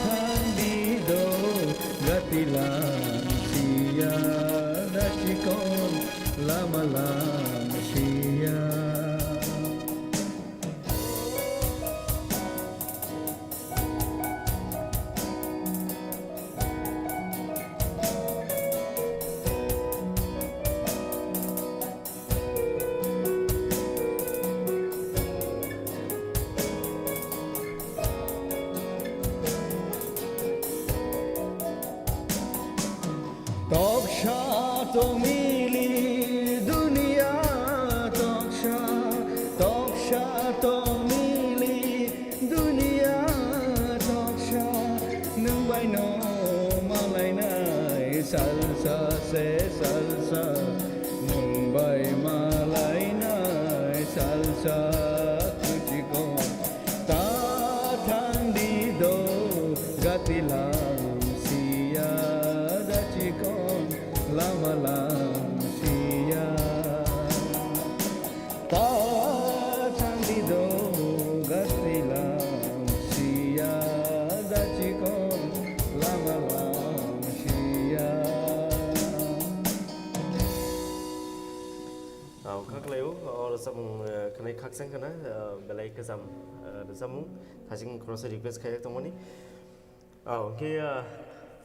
thang di do gati lam sia, da chikon lama lam sia. Mili duniya toksa, toksa tong mili duniya toksa, nwng bai no malainai salsa se salsa, nwng bai malainai salsa kuchikon. Ta thang di do gati lang siya da chikon lama lang siya. Ta thang di do gati lang siya da chikon lama lang siya. Au, kha khlai o, o rwchapmung, eh, khwnai khakchang khna, eh, belai kwcham, eh, rwchapmung, thasing khoroksa request khaijak tongmani. Au, hwnkhe, eh,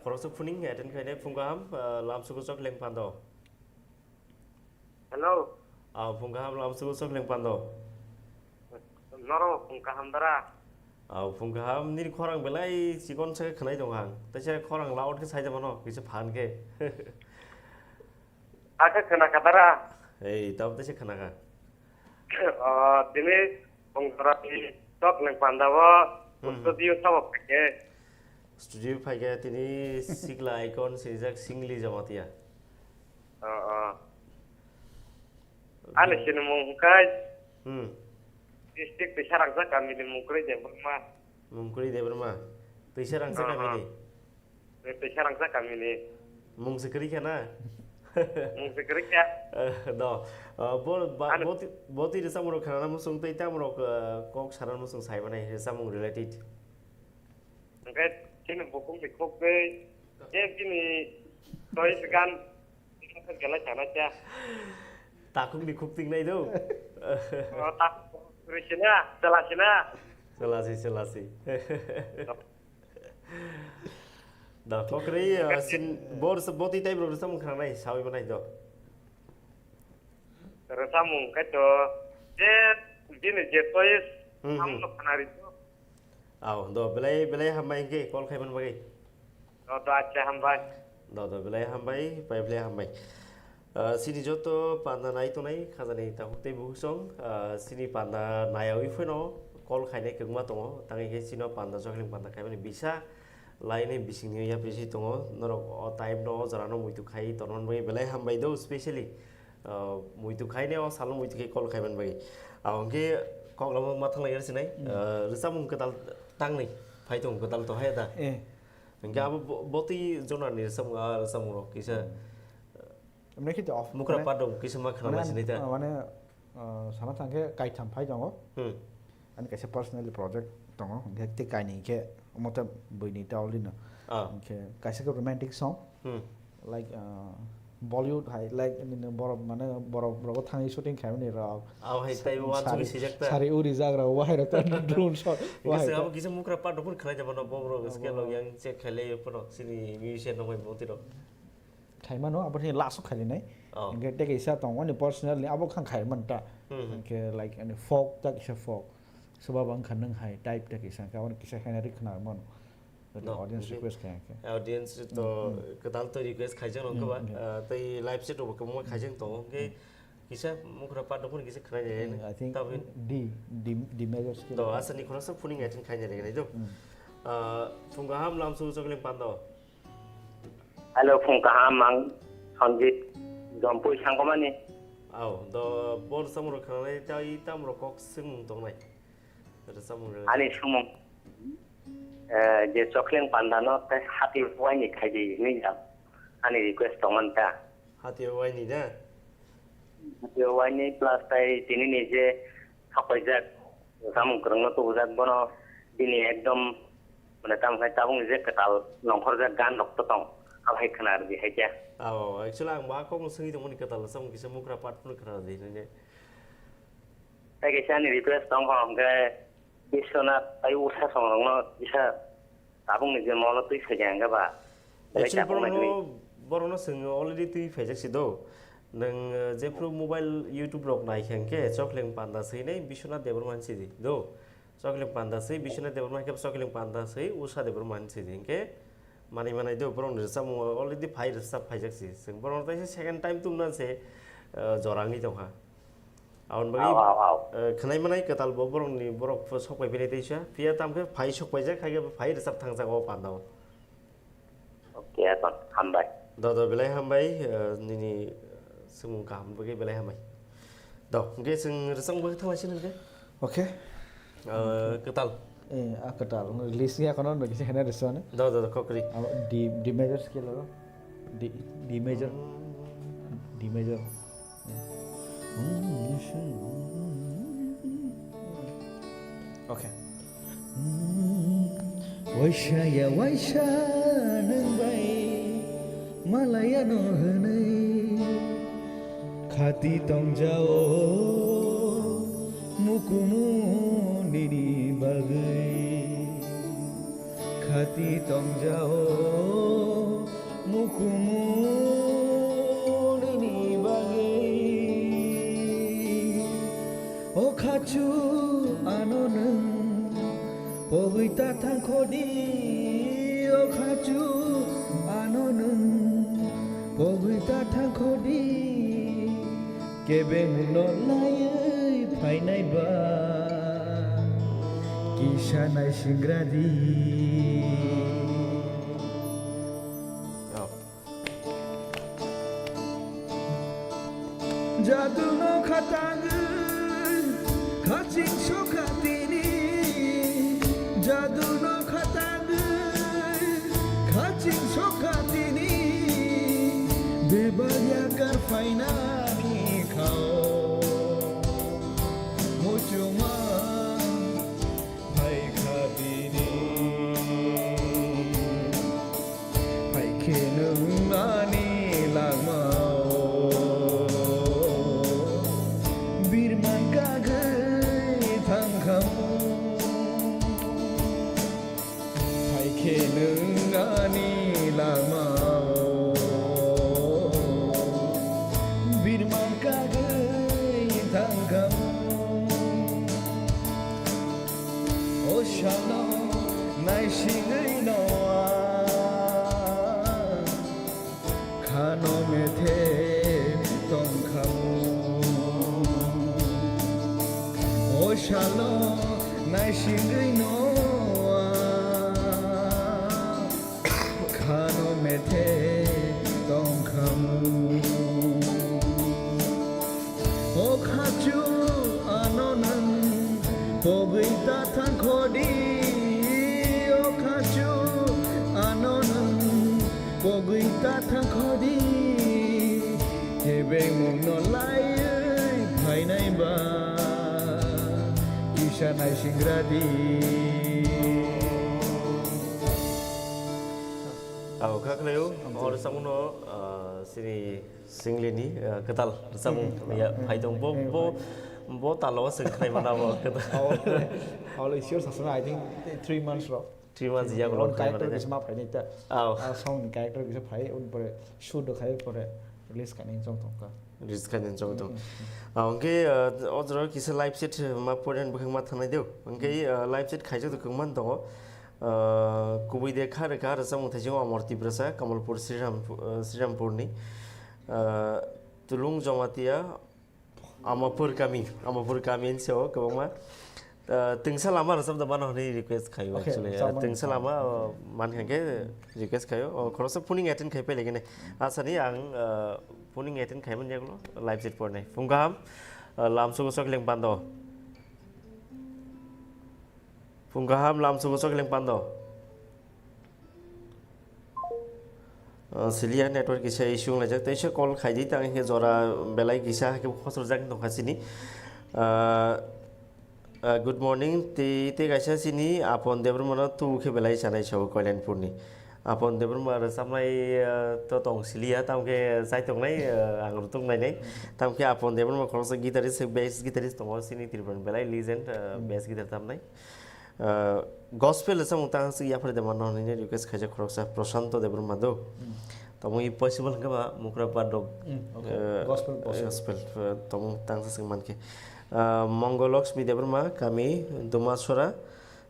khoroksa phuning attend khainai phung kaham, eh, lamsugo chok leng pando. Hello. Au, phung kaham lamsugo chok leng pando. Norok phung kaham dara. Au, phung kaham nini khorang belai chikon se khwnai tong ang. Teisa khorang loud khe sai da mano, kisa phan khe. Ake khna kha dara. Ei, tab teisa khna kha. Ah, tini phung dara ni chok leng panda o Hmm, hmm. Studio sabo phai khe. Studio phai khe tini sikla icon sijak Singli Jamatia. Ah, ah. Ani sinimung hwnkhe Hmm. District Twisarangsa kamini Mungkwrwi Debbarma. Mungkwrwi Debbarma. Twisarangsa Ah, ah. Kamini. Twisarangsa kamini. Mung se kwrwi kha na? Mung se kwrwi kha. Eh, do. Ah, bo, ba, Ano boti, boti rwchapmung rok khana muchung tei tamo rok, ah, kok sana muchung sai manai rwchapmung related. Hwnkhe chini bukung ni khuk tei je chini choice gan gela chana cha. Takhuk ni khuk ting nai do. O tak sina, chela sina. Chela si, chela si. Da kokri, ah, sin, bor se boti type rok rwchapmung khana nai, sawi manai do. Rwchapmung khe to je bini je choice Hmm, hmm. Amno khanari to. Au, do belai, belai hambai hwnkhe call khaiman bagwi. Do, do, acha hambai. Do, do, belai hambai, pai belai hambai. Ah, sini joto panda nai tongnai khajani takhuk tei bukhuk song, ah, sini panda nayawi phano call khainai kwbangma tongo. Tangwi khe sino panda jokling panda khaimani bisa laini bisingni yapri si tongo. Norok o time no o jora no muitu khai tonmani bagwi belai hambai do, specially. Ah, muitu khai ne o salo muitu khai call khaiman bagwi. Ah, hwnkhe kok lama ma thanglai sinai. Hmm. Ah, rwchapmung kwtal tangni phai tongo, kwtal to haya da. Eh. Hwnkhe abo bo-, boti jona ni rwchapmung, ah, rwchapmung rok kisa. Mane khito off, Mukra mane, padung kisa ma khana mane, sinai ta. Ah, mane, ah, sana thangkhe kaitham phai tongo. Hmm. Ani kaisa personal project tongo, hwnkhe tei kainwi khe omo ta buini ta already no. Ah. Hwnkhe kaisa khe romantic song. Hmm. Like, uh, Bollywood hai, like, nini borok, mane, borok, borok thangwi shooting khaimani rok. Abo hai tei uansugwi sijak ta. Sari uri jagra, wahai rok ta drone shot, wahai Kisa ta. Abo kisa mukra part rok phano khlai jabo no, bob rok Oh, scale rok bob. Yang check khailai phano, sini musician rok bai moti rok. Khaimano, abo ni last o khailainai. Oh. Hingke tei kaisa tong, ani personal ni, abo khang khaiman ta. Hmm, hmm. Hingke, like, ani folk ta kisa folk. Soba bang kha nung hai type ta kisa, hingke abo ni kisa khaina ri khna mano. Jodi No, audience okay. Request kaya khe. Audience to Hmm, hmm. Kwtal to request khaijak no Hmm, khe ba, hmm. Ah, tei live set rok bo kwbangma khaijak tongo, hwnkhe Hmm. Kisa mukra part rok phano kisa khwnai nai. Hmm, I think Tabuk D, D, D major scale. To, asa ni khoroksa phuning attend khaina nai do. Hmm. Ah, phung kaham lamsu chokling pando. Hello, phung kaham, ang Sanjit Jompui sangkomani. Ao, do bor samung rok khwnai tei tamrok kok swngmung tongnai. Rwchapmung rwchap. Ani sumung, eh, je chokling panda no tei hati waini khaidi hinwi ang ani request tongmani ta. Hati waini na? Hati waini plus tai tini ni je thokpaijak samung kwrwngno tubujak bono bini ekdom mane tamo khe tabukni je kwtal nongkhorjak gan rok to tong abo hai khwna rwdi hai khe. Abo actually ang bo a kokno swngwi tongmani kwtal samung kisa mukra part phano khwna rwdi hinwi. Tei kaisa ani request tong kho, hwnkhe Biswanath tei Usha songrokno kisa tabukni je molo twi phaikha hwnkhe ba, belai Actually, tabuk borokno, naikhe. Borokno chwng already twi phaijak si do. Nwng, eh, jephru mobile YouTube rok naikha hwnkhe, Chokling Panda swi nai Biswanath Debbarma hinwi sidi do. Chokling Panda swi Biswanath Debbarma hwnkhe Chokling Panda swi Usha Debbarma hinwi sidi hwnkhe, Manwi manai do, borokni rwchapmung already phai rwchap phaijak si. Chwng borokno teisa second time tumna se, ah, jora wngwi tongkha. Aboni bagwi, Au, au, au. ah, khwnai manai kwtal bo borokni borok pho sok pai philai teisa. Phiya tamkhe phai sok paijak, haikhe phai rwchap thangjak o pandao. Okay, Aton, hambai. Do, do, belai hambai, ah, nini, ah, swngmung kaham bagwi belai hambai. Do, hwnkhe chwng rwchapmung bagwi thanglaisini hwnkhe? Okay. Ah, kwtal. Eh, ah, kwtal. Release ya kono no kisa hena rwchapmani. Do, do, do, kokri. Abo D, D major scale aro. D, D major. D major. Okay. Waisa ya waisa nwng bai malaya no hwnwi khati tongjao mukumu nini bagwi. Khati tongjao mukumu nini bagwi. O khachu ano nwng pogwi ta thangkhodi. O khachu ano nwng pogwi ta thangkhodi. Kebengmungno laiwi phainai ba kisa naisingra di. Oh. Jaduno khatagwi khaching sokha tini. Jaduno khatagwi khaching sokha tini. Bebak yakar phainani khao muchungma phaikha bini. Phaikhe nwng ani langmao birman kagwi thangkhamu. Phaikhe nwng ani langmao birman kagwi thangkhamu. O salo naisingwi no ang khano methe tongkhamu. O salo naisingwi no ang khano methe tongkhamu. O khachu ano nwng pogwi ta thangkhodi. O khachu ano nwng pogwi ta thangkhodi. Kebengmungno laiwi phainai ba kisa naisingra di. Abo kha khlaio, o rwchapmungno, ah, chini singlini, ah, kwtal rwchapmung ya phai tong. Bo, bo, bo talo o chwng khlai mana bo kwtal. Abo, abo sure sasana, I think three months rok. Three months yagulo khlai mana. Character bisma phaini ta. Aw. Ah, song ni character bisa phai, un pore shoot do khai pore release kani jong tongka. Release kani jong tong. Ah, hwnkhe, ah, o jora kisa live set ma poren bwkhak ma thangnai deu. Hwnkhe, ah, live set khaijak do kwmang tongo. Ah, kubui de kha rwkha rwchapmung thaising Amor Tiprasa, Kamalpur Sriram, ah, Srirampurni. Ah, Tulung Jamatia, Amapur kami, Amapur kami ni seo kwbangma. Ah, twngsa lama rwchap da mano hwnwi request khaio actually. Ah, twngsa lama, ah, man khe request khaio. Oh, khoroksa phoning attend khai pailai gene. Asani ang, ah, phoning attend khai man yagulo live set pornai. Phung kaham, ah, lamsugo sok leng pando. Phung kaham lamsugo sok leng pando. Ah, siliya network kisa issue wnglaijak, teisa call khaidi, tang hinkhe jora belai kisa haikhe khosor jak tongkha chini. Ah, ah, good morning, tei, tei kaisa chini Apon Debbarmano tu khe belai chanai sao Koilanpurni. Apon Debbarma rwchapnai, ah, to tong siliya, tamo khe chai tongnai, ah, ang rwtuk nainai. Tamo khe Apon Debbarma khoroksa guitarist, bass guitarist tongo, chini Tripurani belai legend, ah, bass guitar tamnai. Ah, gospel rwchapmung tang swk yaphar de mano hwnwi request khaijak khoroksa Prashanto Debbarma do. Tamo i possible hwnkhe ba Mukra Padok, gospel, ah, gospel, ah, tamo tang swk mankhe. Ah, Mongol Lakshmi Debbarma, kami Dumasora,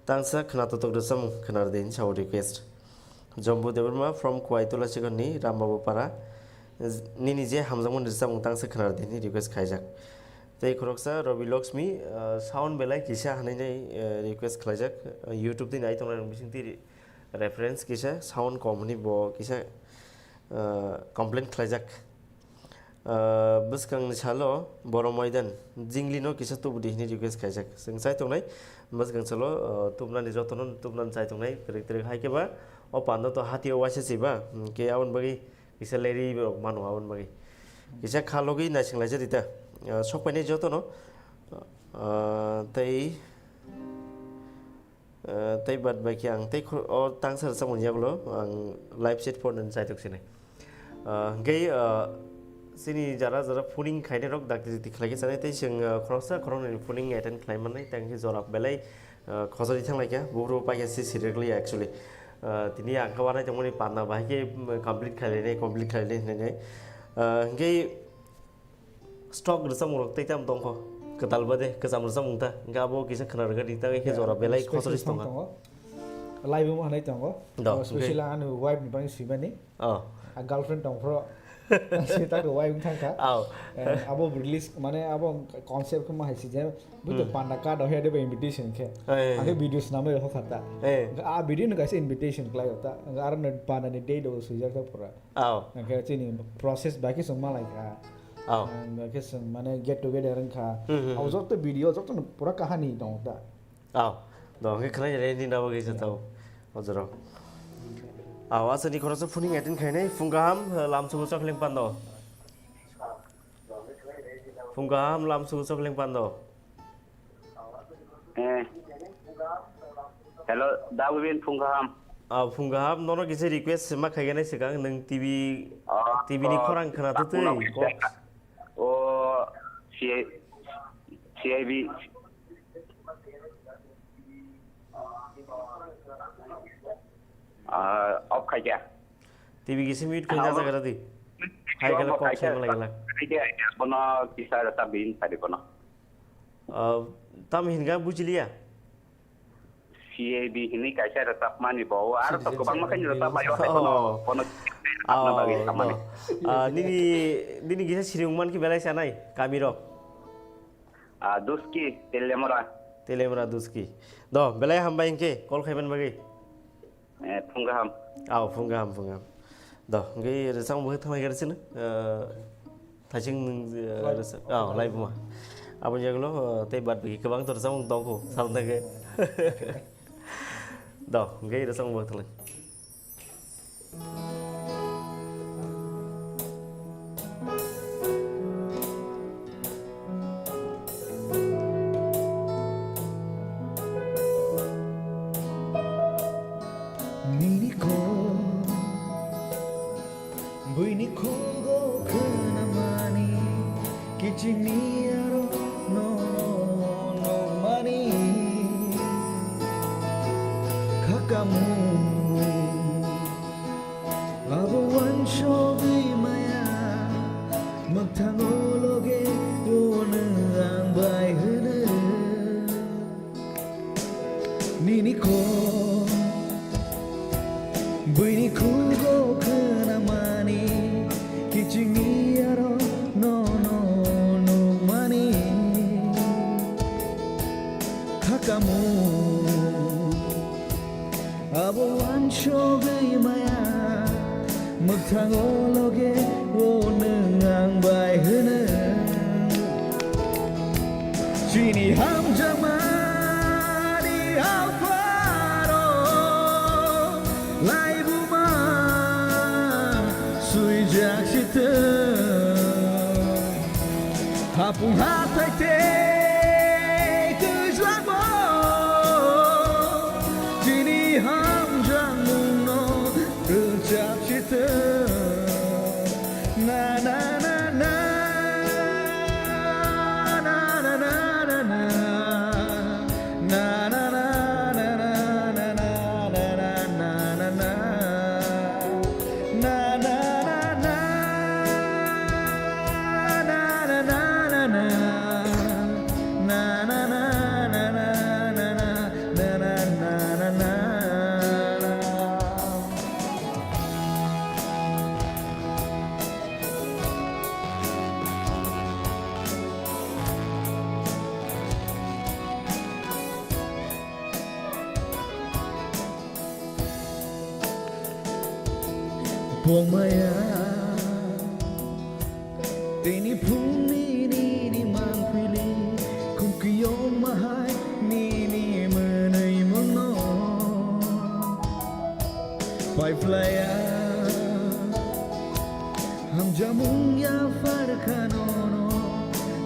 tangsa khwna totok rwchapmung khwna rwdi hwnwi sao request. Jombu Debbarma from Kuaitula Chikonni Rambabu Para. Nini je hamjakmani rwchapmung tangsa khwnar di hwnwi request khaijak. Tei khoroksa Robi Lakshmi, ah, sound belai kisa hwnwi nai, eh, request khlaijak. Ah, YouTube twi nai tongnai rok bising twi reference kisa sound kom hwnwi bo kisa, ah, complaint khlaijak. Ah, bwskangni salo Boro Moidan, Jinglino kisa tubudi hwnwi request khaijak. Chwng chai tongnai, bwskang salo, ah, tubnani jotono tubnani chai tongnai, twrwk twrwk hai khe ba o panda to hatio waisa se ba, hwnkhe aboni bagwi kisa leri rok mano aboni bagwi. Kisa kha logwi naising laijak di ta. Ah, sok painai jotono, ah, tei Eh, tei bad bai khe ang tei khro-, o tangsa rwchapmung yagulo ang live chat porno chaitok sinai. Eh, hwnkhe, eh, chini jara jara phoning khainai rok dakti dakti khlai khe chanai tei chwng, eh, khoroksa khoroknwi phoning attend khlai mannai tei hwnkhe jora belai, eh, khosari thang lai kha buphuru paikha si sirikli actually. Eh, tini ang khe uanai tongmani panda bahai khe, mm, complete khlai lainai, complete khlai lainai hinwi. Eh, hwnkhe Stock rwchapmung rok tei tamo tongkho. Kwtal bade kwcham rwchapmung ta. Hwnkhe abo kisa khwna rwgani ta khe jora belai special khosori song tongkha. Tongo. Live mo hanai tongo. Do, O, special hwnkhe. Ani wife ni bangwi swimani. Oh. A girlfriend tong phro. Se ta ko wife thang kha. Oh. Eh, abo release mane abo concept khe ma hai si je. Buto Hmm. panda card o he de invitation khe. Eh. Ang khe video snamwi rokha ta. Eh. A video no kaisa invitation klai ta. Aro no panda ni date o swijak ta pura. Oh. Hwnkhe chini process bai khe chwng malai kha. Oh. Hwnkhe chwng mane get together wngkha. Hmm, hmm, Abo hmm. Joto video, joto no pura kahani tongo ta. Oh. Do, hwnkhe khwnai reni nabo kisa tao. Ojoro. Oh, asani khoroksa phoning attend khainai, phung kaham, lamsugo chokling pando. Phung kaham, lamsugo chokling pando. Eh. Hello, Dabubin phung kaham. Ah, phung kaham, nono kisa request ma khaigani swkang, nwng T V, Oh, T V ni oh, khorang khwna tak twtwi, uno kok. O, C I, C I B. Ah, off khaikha. T V kisa mute khaina Abo jaga radi. Hai kala kok khaikha, sema lagala. Khaikha, bono kisa rwchap bin sari bono. Ah, tam hinga bujiliya? C A B hinwi kaisa rwchapmani bo, aro to kwbangma khe rwchap laio, hai bono, Oh. bono Oh, bagwi samani. No. Ah, nini, nini kisa siri wngman khe belai sanai, kami rok? Ah, Duski, Telemora. Telemora Duski. Do, belai hambai hwnkhe, call khaiman bagwi. Eh, phung kaham. Aw, phung kaham, phung kaham. Do, hwnkhe rwchapmung bo thanglaikha sino. Eh, thaising nwng, eh, Lai- rwchap-, aw, lai buma. Aboni yagulo, eh, tei bad baki kwbang to rwchapmung tongkho, salnai khe. Do, hwnkhe rwchapmung bo thanglai. Nini kok, buini kogo khwnamani, kichingni aro no nukmani. Khakamu. Abo uansugwi maya, mwkthango loge o nwng ang bai hwno. Nini kok, buini khugo khwnamani, kichingni aro nono nukmani. Khakamu. Abo uansugwi maya, mwkthango loge o nwng ang bai hwno. Chini hamjakmani apharo laibuma swijak sitwng. Hapung hathai tei twijlangbo chini hamjakmungno rwchap sitwng. Na, na, na, na. Na, na, na, na, na, na. Na, na, na, na, na. Na, na, na, na. Na, na, na, na, na. Na, na, na, na, na. Wngmaya tini phungni nini mangpili, khumkiyong mahai nini mwnwi mungno. Paiphlaya hamjamung yaphar khanono,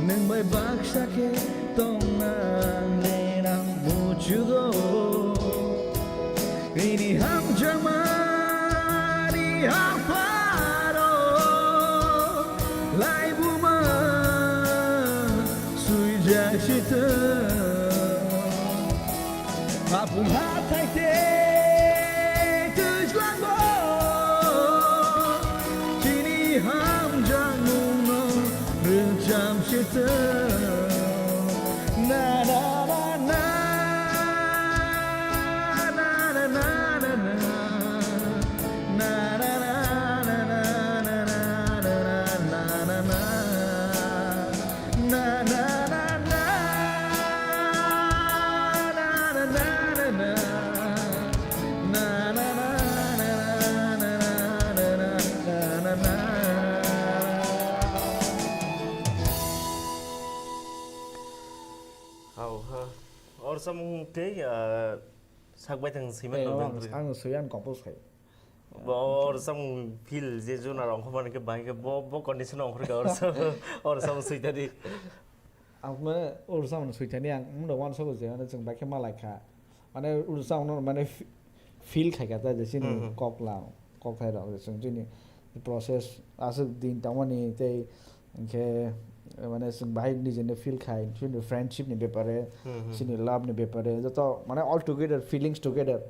nwng bai baksa khe tongna ang lenang muchugo. Nini hamjakmani hapharo laibuma swijak sitwng. Hapung hathai tei twijlango chini hamjakmungno rwchap sitwng. Na, na, na, na. Hau, ha. Or samung tei, ah, sak bai thang swiman Tei no o ang, dang ang swiyan compose khai. Bo or samung feel je juna rong khomani ke bai ke bo, bo condition ong khorka or sam, or samung switani. Ang mane or samung switani ang munda wan sobo je, mane chwng bai khe malai kha. Mane or samung no mane fi-, feel khai kha ta je chini Hmm, hmm. kok la, kok khai rok je chwng chini process aswk din tangmani tei Hinkhe, mane, chwng bahai nijeni feel khai, chini friendship ni bepare, Hmm, hmm. chini love ni bepare, joto, mane, all together, feelings together.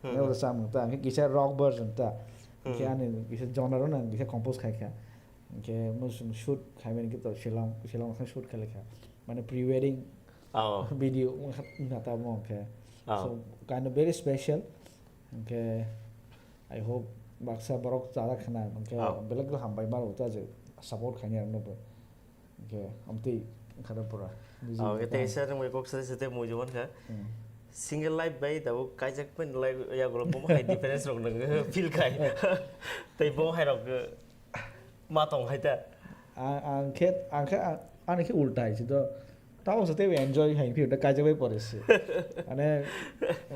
Hmm, Mane, hmm. oro samung ta, hinkhe kisa rock version ta. Hmm, Hinkhe hmm. ani kisa genre no ang kisa compose khai kha. Hinkhe, mo chwng shoot khai mani khe to Shillong, Shillong khe shoot khai kha. Mane, pre-wedding Oh. video wngkha, wngkha ta mo hinkhe. Oh. So, kind of very special. Hinkhe, I hope baksa borok chajak khna, hinkhe Oh. belai khe hambai mano ta je support khainai rokno bo. Hinkhe amtwi wngkha no pura. Buji Oh, wngkha. Tei sir, nwng kok sari site muijo mankha. Hmm. Single life bai tabuk kaijak pen life yagulo bo hai difference rok nwng feel khai. Tei bo hai rok ma tong hai ta. Ang, ang khe, ang khe, ang, ani khe ulta hai se to. Tamo se tei enjoy hai phi ta kaijak bai pore se. Mane,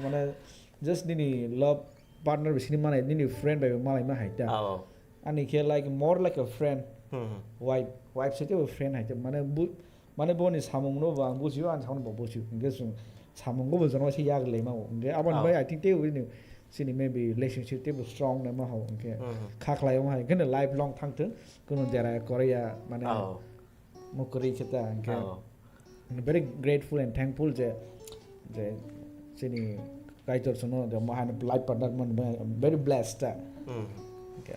mane, just nini love partner bisini malai, nini friend bai malai ma hai ta. Oh. Ani khe like more like a friend. Hmm. Wife, wife se tei friend hai ta. Mane bu-, mane boni samung no bo ang bujio, ani samung bo bujio. Hinkhe chwng samung bo jono se yak le ma o. Hinkhe aboni Oh. bai I think tei bini chini maybe relationship tei bo strong na ma ho. Hinkhe Hmm. kha khlai o hai. Hinkhe life long thang thung. Kuno jera Korea mane Oh. Mukri khe ta, hinkhe Oh. very grateful and thankful je, je chini Kaitor sono je mahani life partner man, very blessed ta. Hmm. Hinkhe.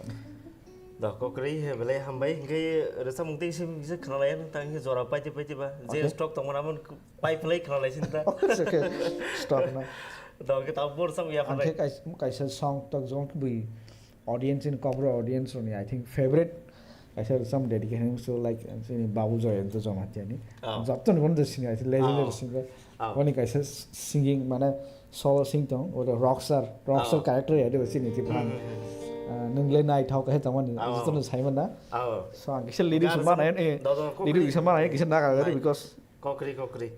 Da, kokri, he, belai hambai, hinkhe rwchapmung tei se, se khwnalaya nang tang, hinkhe jora paiti, paiti ba, je Okay. stock tongmani amo pai phlai khwnalai sin ta. Okay, okay. Stock na. Da, hinkhe tabuk bo rwchapmung ya Ang phlai. khe kais-, kaisa song tok jong bui audience in Kokborok audience rokni, I think, favorite kaisa rwchapmung dedication so, like, chini Babu Jayanta Jamatia ni. Oh. Joto ni bono sini, I think, legendary Oh. singer. Oh. Boni kaisa s-, singing, mane, solo sing tong, oro rockstar, rockstar Oh. character ya, de sini, tipo, Hmm, hmm, hmm. ah, nwng le naithok, kaisa tongmani, Oh. joto no sai man na. Oh. So, ang kisa lyrics Gansong mana, eh, dodon lyrics kukri. Mana, eh, kisa naga, Nai. Because Kokri, kokri.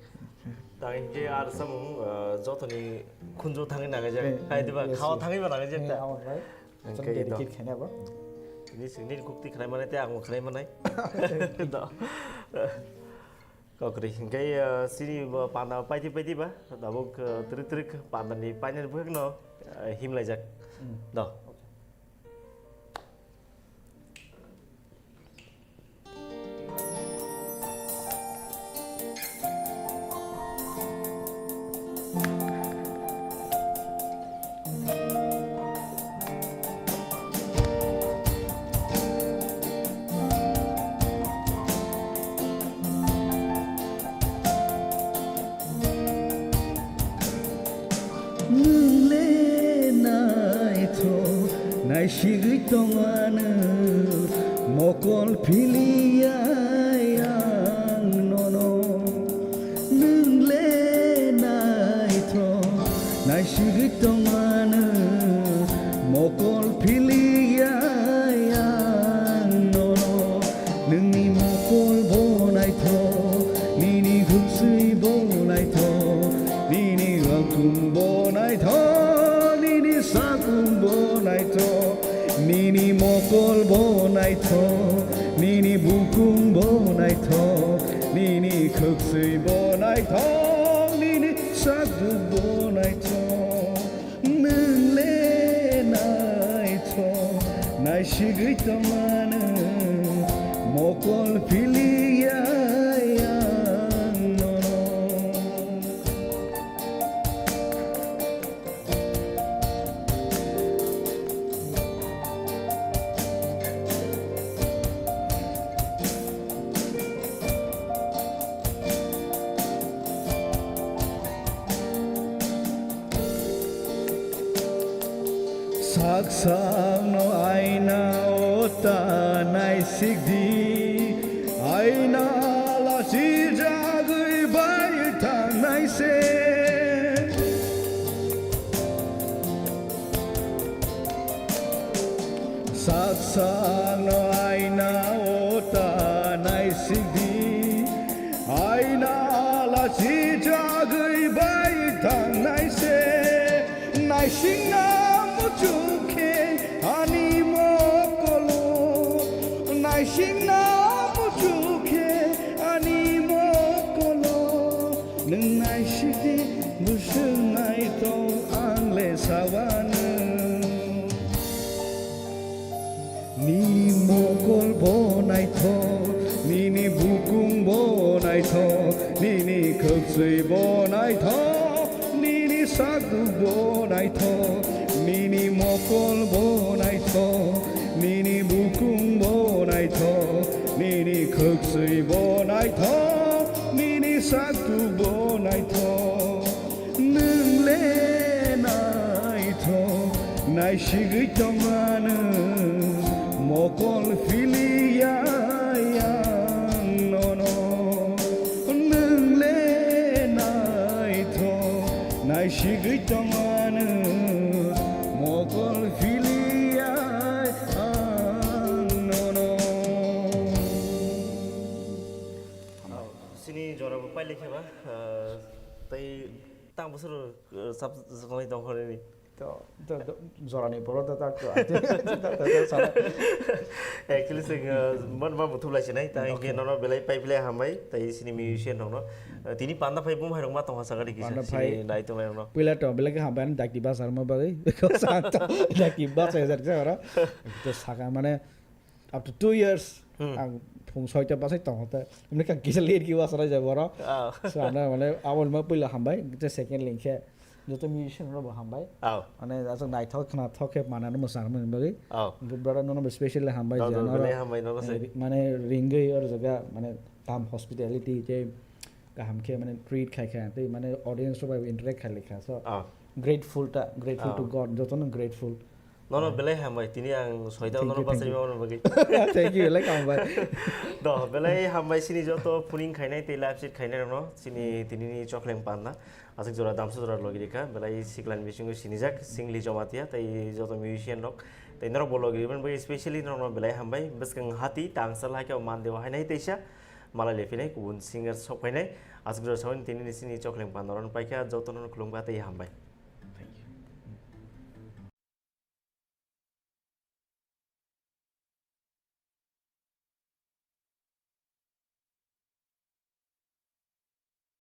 Tang hinkhe ar samung, ah, jotoni khunju thangwi nangajak. Eh, Hai diba, yes, khao yes. Thangwi ba nangajak Eh, ta. Amo bai. Hinkhe Chwng ito. Dedicate khaina bo. Ni sing, nini kukti khlai manai tei ang bo khlai manai. Do. Kokri. Hinkhe, ah, sini bo panda paiti paiti ba. Tabuk, ah, trik trik panda ni painani bwkhakno, ah, himlaijak. Hmm. Do. Nwng le naithok naisigwi tong anw, mokol philiyai ang nono. Nwng le naithok naisigwi tong anw, mokol philiyai bo naithok, nini bukung bo naithok, nini khwksui bo naithok, nini sakduk bo naithok. Nwng le naithok, naisigwi tongmano, mokol philiya ang nono. Sak sakno aina o ta naisikdi, aina lachijagwi bai thangnai se. Sak sakno aina o ta naisikdi, aina lachijagwi bai thangnai se. Naisingna muchuk khe ani mokolo, naisingna muchuk khe ani mokolo. Nwng naisidi bwswng naithok ang le sawano. Nini mokol bo naithok, nini bukung bo naithok, nini khwksui bo naithok, nini sakduk bo naithok, nini mokol bo naithok, nini bukung bo naithok, nini khwksui bo naithok, nini sakduk bo naithok. Nwng le naithok, naisigwi tongmano, mokol philiya ang nono. Nwng le naithok, naisigwi tongmano, mokol philiya ang nono. Sini jora bo pailai khe ba, ah, tei tang bosor, ah, sab, sab, sab, tong khorni. To, to, to, jorani poro to tak to, ati, to, to, to, sana. Actually, sing, ah, man, man, buthum lai sinai, tang Okay. Ke nono belai pai phle hambai, tei sini musician rok no. Ah, tini panda phai bum hai rok ma tong ha sagari kisa, Panda sini phai. Nai tong lai rok no. Puila to, belai ke hambai, ani dakti bas arma bagwi, beko sa to, dakti bas hai jar kisa oro. To saka mane, After two years, Hmm. Ang phung soita basai tongo ta. Emni kha kisa late ki wasara jai boro. Ah. So, ano, mane, abo ma puila hambai, je second link khe. Joto musician rok bo hambai. Ah. Mane, aswk naithok khna thok khe manano mwsang mani bagwi. Ah. Brother nono bo specially hambai Nono je, belai ano, hambai, nono se. Eh, mane, ringwi or jaga, mane, tam hospitality je kaham khe, mane, treat khai kha, tei, mane, audience rok bai interact khai kha. So, Ah. Grateful ta, grateful to Ah. God, jotono grateful. Nono belai hambai, tini ang soita Thank nono you, thank basari you. Mano bagwi. Thank you, belai hambai. Do, belai hambai sini joto phuning khainai tei live set khainai rokno, sini tini ni chokleng panna. Aswk jora damsa jora logi rikha, belai siklan bisingo sinijak, Singli Jomatia, tei joto musician rok. Tei norok bo logi ribani bagwi specially norokno belai hambai, bwskang hati, tangsa lai khe o man dewa hainai teisa, malai lephinai, kubun singer sok phainai. Aswk jora sawi tini ni sini chokleng panna rokno paikha, joto nono khulumkha tei hambai.